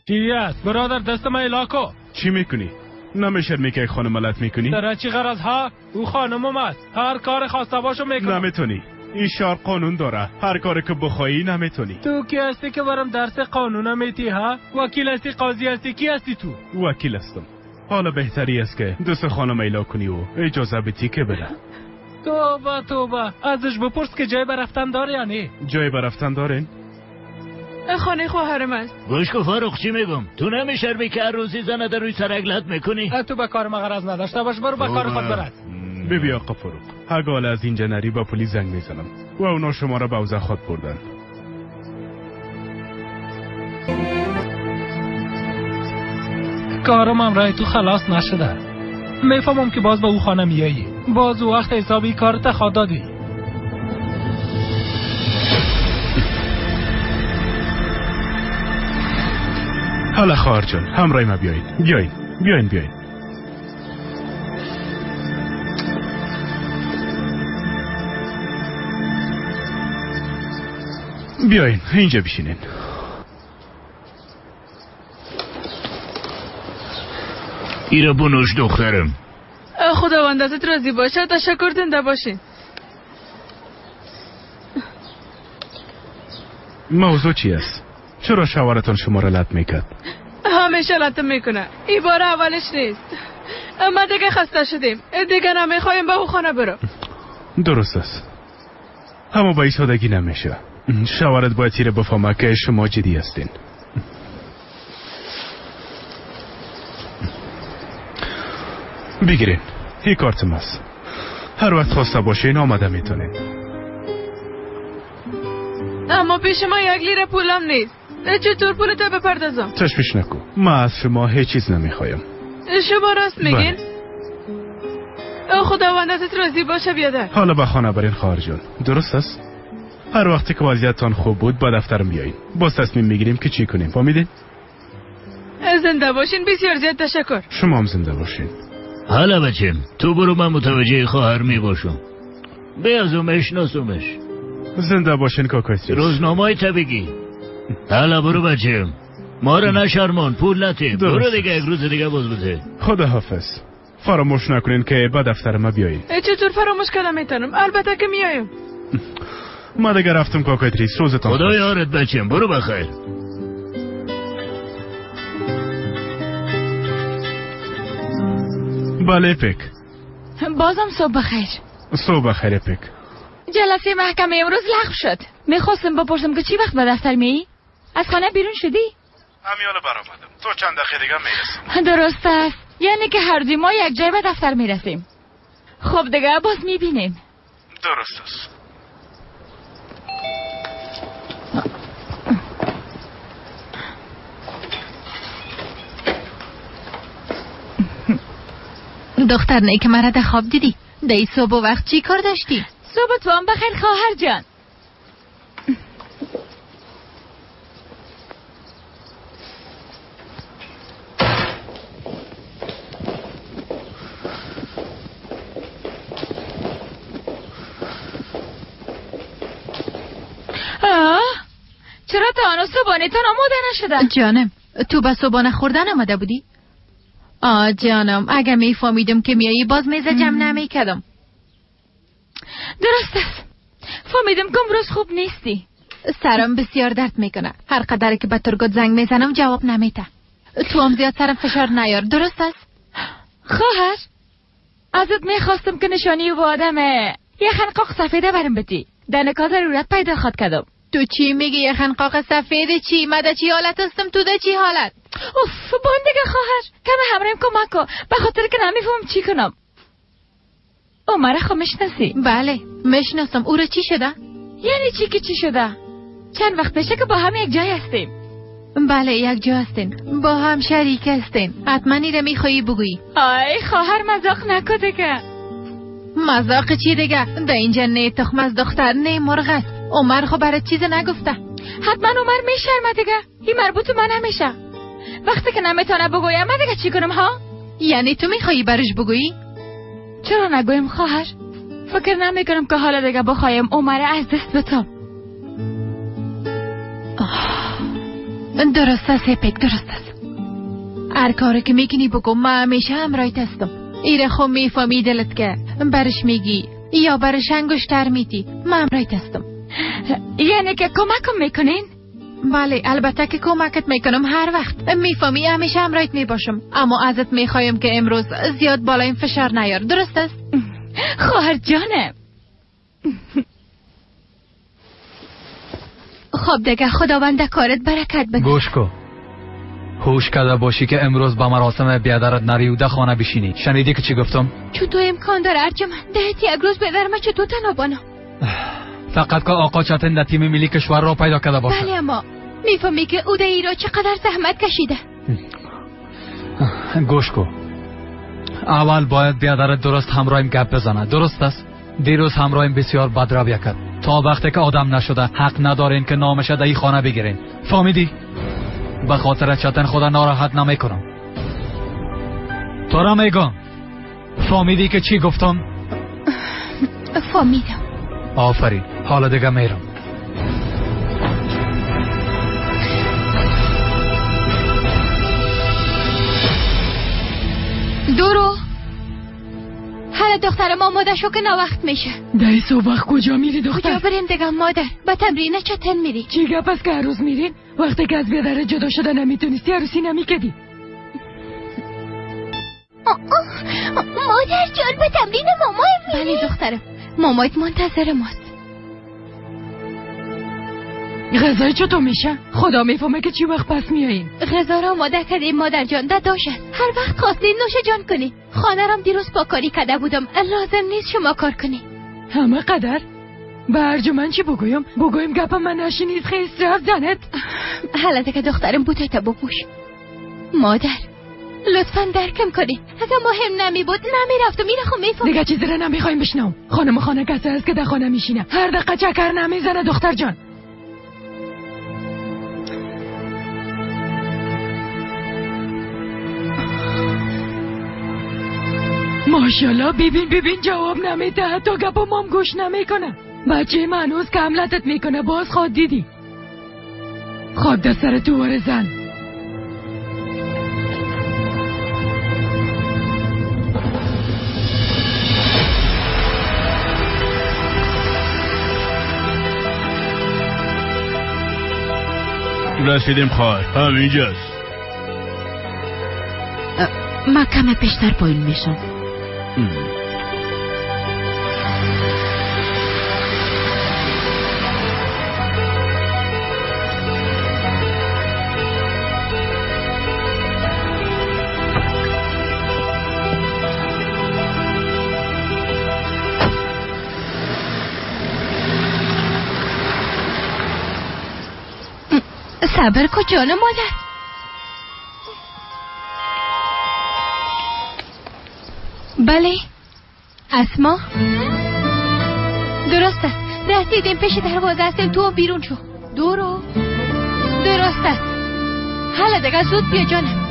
چی است برادر؟ دست من ایلاکو. چی میکنی؟ نمیشرمی که خانم لط میکنی؟ در چی غرض ها؟ او خانمم است، هر کار خواسته باشو میکنم. نمیتونی، این شهر قانون داره، هر کاری که بخوایی نمیتونی. تو کی هستی که برام درس قانون میتی ها؟ وکیل هستی، قاضی هستی، کی هستی تو؟ وکیل هستم. حالا بهتری است که دست خانم ایلا کنی و اجازه بدی که بره. توبه توبه، ازش بپرس که جای برفتن داره یا نه؟ جای برفتن دارین؟ خانه خواهرم است. گوش کو فاروق چی میگم؟ تو نمیشرمی که هر روزی زنه در روی سرک لط میکنی؟ تو به کار ما غرض نداشته باش، برو به کار خود برس. ببین آقا فاروق، اگه از اینجا نری با پلیس زنگ میزنم و اونا شما را به اوضاع خود بردن. کارم هم رای تو خلاص نشده. میفهمم که باز به او خانه میایی، باز او وقت حسابی کارت خواد دادی. حالا خواهر جان همراه ما بیایید. بیایید بیایید بیایید. بیایید اینجا بشینین. ایرا بنوش دخترم. خداوند ازت راضی باشه. تشکر، زنده باشین. موضوع چی است؟ چرا شوهرتان شما را لط میکرد؟ همیشه لط میکنه، این بار اولش نیست. ما دیگه خسته شدیم، دیگه نمیخوایم به او خانه برو. درست است، اما با این سادگی نمیشه. شوهرت باید تیره بفهمه که شما جدی هستین. بگیرین، این کارت ماست. هر وقت خواسته باشین آمده میتونین. اما پیش ما 1 لیره پولم نیست. چطور پولت بپردازم؟ تشویش نکن، ما از شما هیچ چیز نمیخوایم. شما راست میگین؟ خداوند ازت راضی باشه بیادر. حالا به خانه برین خواهر جان. درست است؟ هر وقتی که وضعیتتان خوب بود با دفترم بیایین، باز تصمیم میگیریم که چی کنیم. فهمیدین؟ زنده باشین، بسیار زیاد تشکر. شما هم زنده باشین. حالا بچم تو برو، من متوجه خواهر میباشم. بیازومش ناسومش. زنده باشین کاکا ادریس. روزنامه تا بگی. حالا برو بچم، ما رو نشرمان، پول نتیم. برو دیگه، یک روز دیگه باز بده. خدا حافظ. فراموش نکنین که به دفتر ما بیایین. چطور فراموش کردم میتونم؟ البته که میایم. ما دیگه رفتم کاکا ادریس، روزتان خدا یارت بچم، برو بخیر. بله پک. بازم صبح بخیر. صبح بخیر پک. جلسه محکمه امروز لغو شد. میخواستم بپرسم که چی وقت به دفتر میایی؟ از خانه بیرون شدی؟ همیالا برآمدم. تو چند دقیقه دیگه میرسیم. درست است. یعنی که هر دوی ما یک جای به دفتر میرسیم. خب دیگه باز میبینیم. درست است. دختر نه که مرا در خواب دیدی. در صبح و وقت چی کار داشتی؟ صبح تو هم بخیر خواهر جان. چرا تا هنوز صبحانه‌تان آماده نشده؟ جانم تو به صبحانه خوردن آمده بودی؟ آه جانم اگر میفهمیدم که میایی باز میز جمع نمیکردم. درست است، فهمیدم که امروز خوب نیستی. سرم بسیار درد میکنه، هر قدر که به ترگوت زنگ میزنم جواب نمیده. تو هم زیاد سرم فشار نیار، درست است؟ خواهر ازت میخواستم که نشانی و آدم یه خنقاق سفیده برم بدی، در نکا ضرورت پیدا خواد کردم. تو چی میگی؟ یه خنقاق سفید چی؟ من در چی حالت هستم؟ تو در چی حالت؟ اوف بان دیگه خواهر کم همراهیم کمک کن، به خاطر که نمیفهمم چی کنم. عمر خو میشناسی؟ بله میشناسم. او را چی شده؟ یعنی چی که چی شده؟ چند وقت میشه که با هم یک جای هستیم. بله یک جا هستین، با هم شریک هستین. حتما ایره میخوایی بگویی. آی خواهر مذاق نکو دیگه. مذاق چی دیگه؟ در اینجا نه تخم از دختر نه مرغ است. عمر خو برات چیز نگفته. حتما عمر میشرمه دیگه، این مربوط من نمیشه. وقتی که نمیتونه بگویم من دیگه چی کنم ها؟ یعنی تو میخوایی برش بگویی؟ چرا نگویم خواهر؟ فکر نمیکنم که حالا دیگه بخوایم عمر از دست بتم. درست است پیک، درست است. هر کاری که میکنی بگو، من همیشه همراهت هستم. ایره خو میفهمی دلت که برش میگی یا برش انگشتر میدی، من همراهت هستم. یعنی که کمکم میکنین؟ بله البته که کمکت میکنم هر وقت. میفهمی همیشه همراهت میباشم، اما ازت میخوایم که امروز زیاد بالایم فشار نیار، درست است؟ خواهر جانم. خب دیگه خداوند کارت برکت بده. گوش کو، هوش کرده باشی که امروز با مراسم بیادرت نری و ده خانه بشینی. شنیدی که چی گفتم؟ چطور امکان داره ارجمند؟ دهت یک روز بیادر من چطور تنها بانم؟ فقط که آقا چتن در تیم ملی کشور را پیدا کرده باشه. بله اما میفهمی که او در ایران چقدر زحمت کشیده. گوش کو، اول باید بیادرت درست همراهیم گپ بزنه، درست است؟ دیروز همراهیم بسیار بد رویه کرد. تا وقتی که آدم نشده حق ندارین که نامش در این خانه بگیرین، فهمیدی؟ به خاطر چتن خدا ناراحت نمیکنم. تو را میگم، فهمیدی که چی گفتم؟ فهمیدم. آفرین، حالا دیگه میرم. دورو حالا دخترم آماده شو که ناوقت میشه. دایی صبح وقت کجا میری دختر؟ کجا بریم دیگه مادر؟ به تمرین چتن میری. چی گپ است که هر روز میرین؟ وقتی که از بیادر جدا شده نمیتونستی عروسی نمیکردی. مادر جان به تمرین مامای میری. بله دخترم، مامایت منتظر ماست. غذای چطور میشه؟ خدا میفهمه که چی وقت پس میایین. غذا را آماده کردیم مادر جان، داداش است. هر وقت خواستین نوش جان کنی. خانه رام دیروز پاکاری کرده بودم، لازم نیست شما کار کنی. همه قدر به ارجمند چی بگویم؟ بگویم گپ من نشینید خیلی رفت زنت. حالا که دخترم بوده تا بپوش. مادر لطفا درکم کنی، اگه مهم نمی بود نمیرفتم. اینو خو میفهم. دیگه چیزی را نمیخوایم بشنوم. خانم خانه کسی است که در خانه میشینه، هر دقیقه چکر نمیزنه دختر جان. ماشاءالله ببین ببین جواب نمیده، حتی گپ مام گوش نمیکنه. بچه من هنوز کم لطت میکنه، باز خواد دیدی. خاک در سر تو واره زن. رسیدیم خواهر، همینجاست. من کم پیشتر پایین میشم. صبر کن جان مادر. بله اسما درست است، رسیدیم پیش دروازه هستیم، تو بیرون شو. دورو درست است، حالا دیگه زود بیا جانم.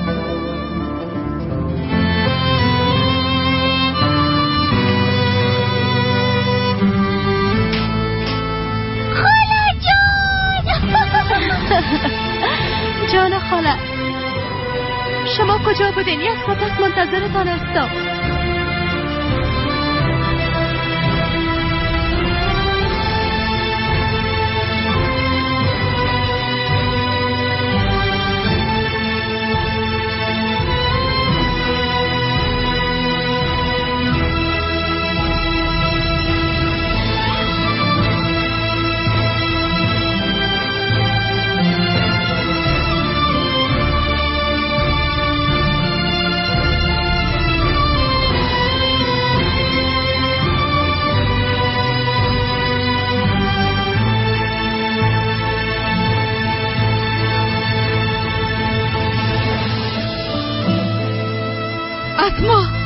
خاله جان. کجا بودین؟ یک ساعت است منتظرتان هستم. اسما.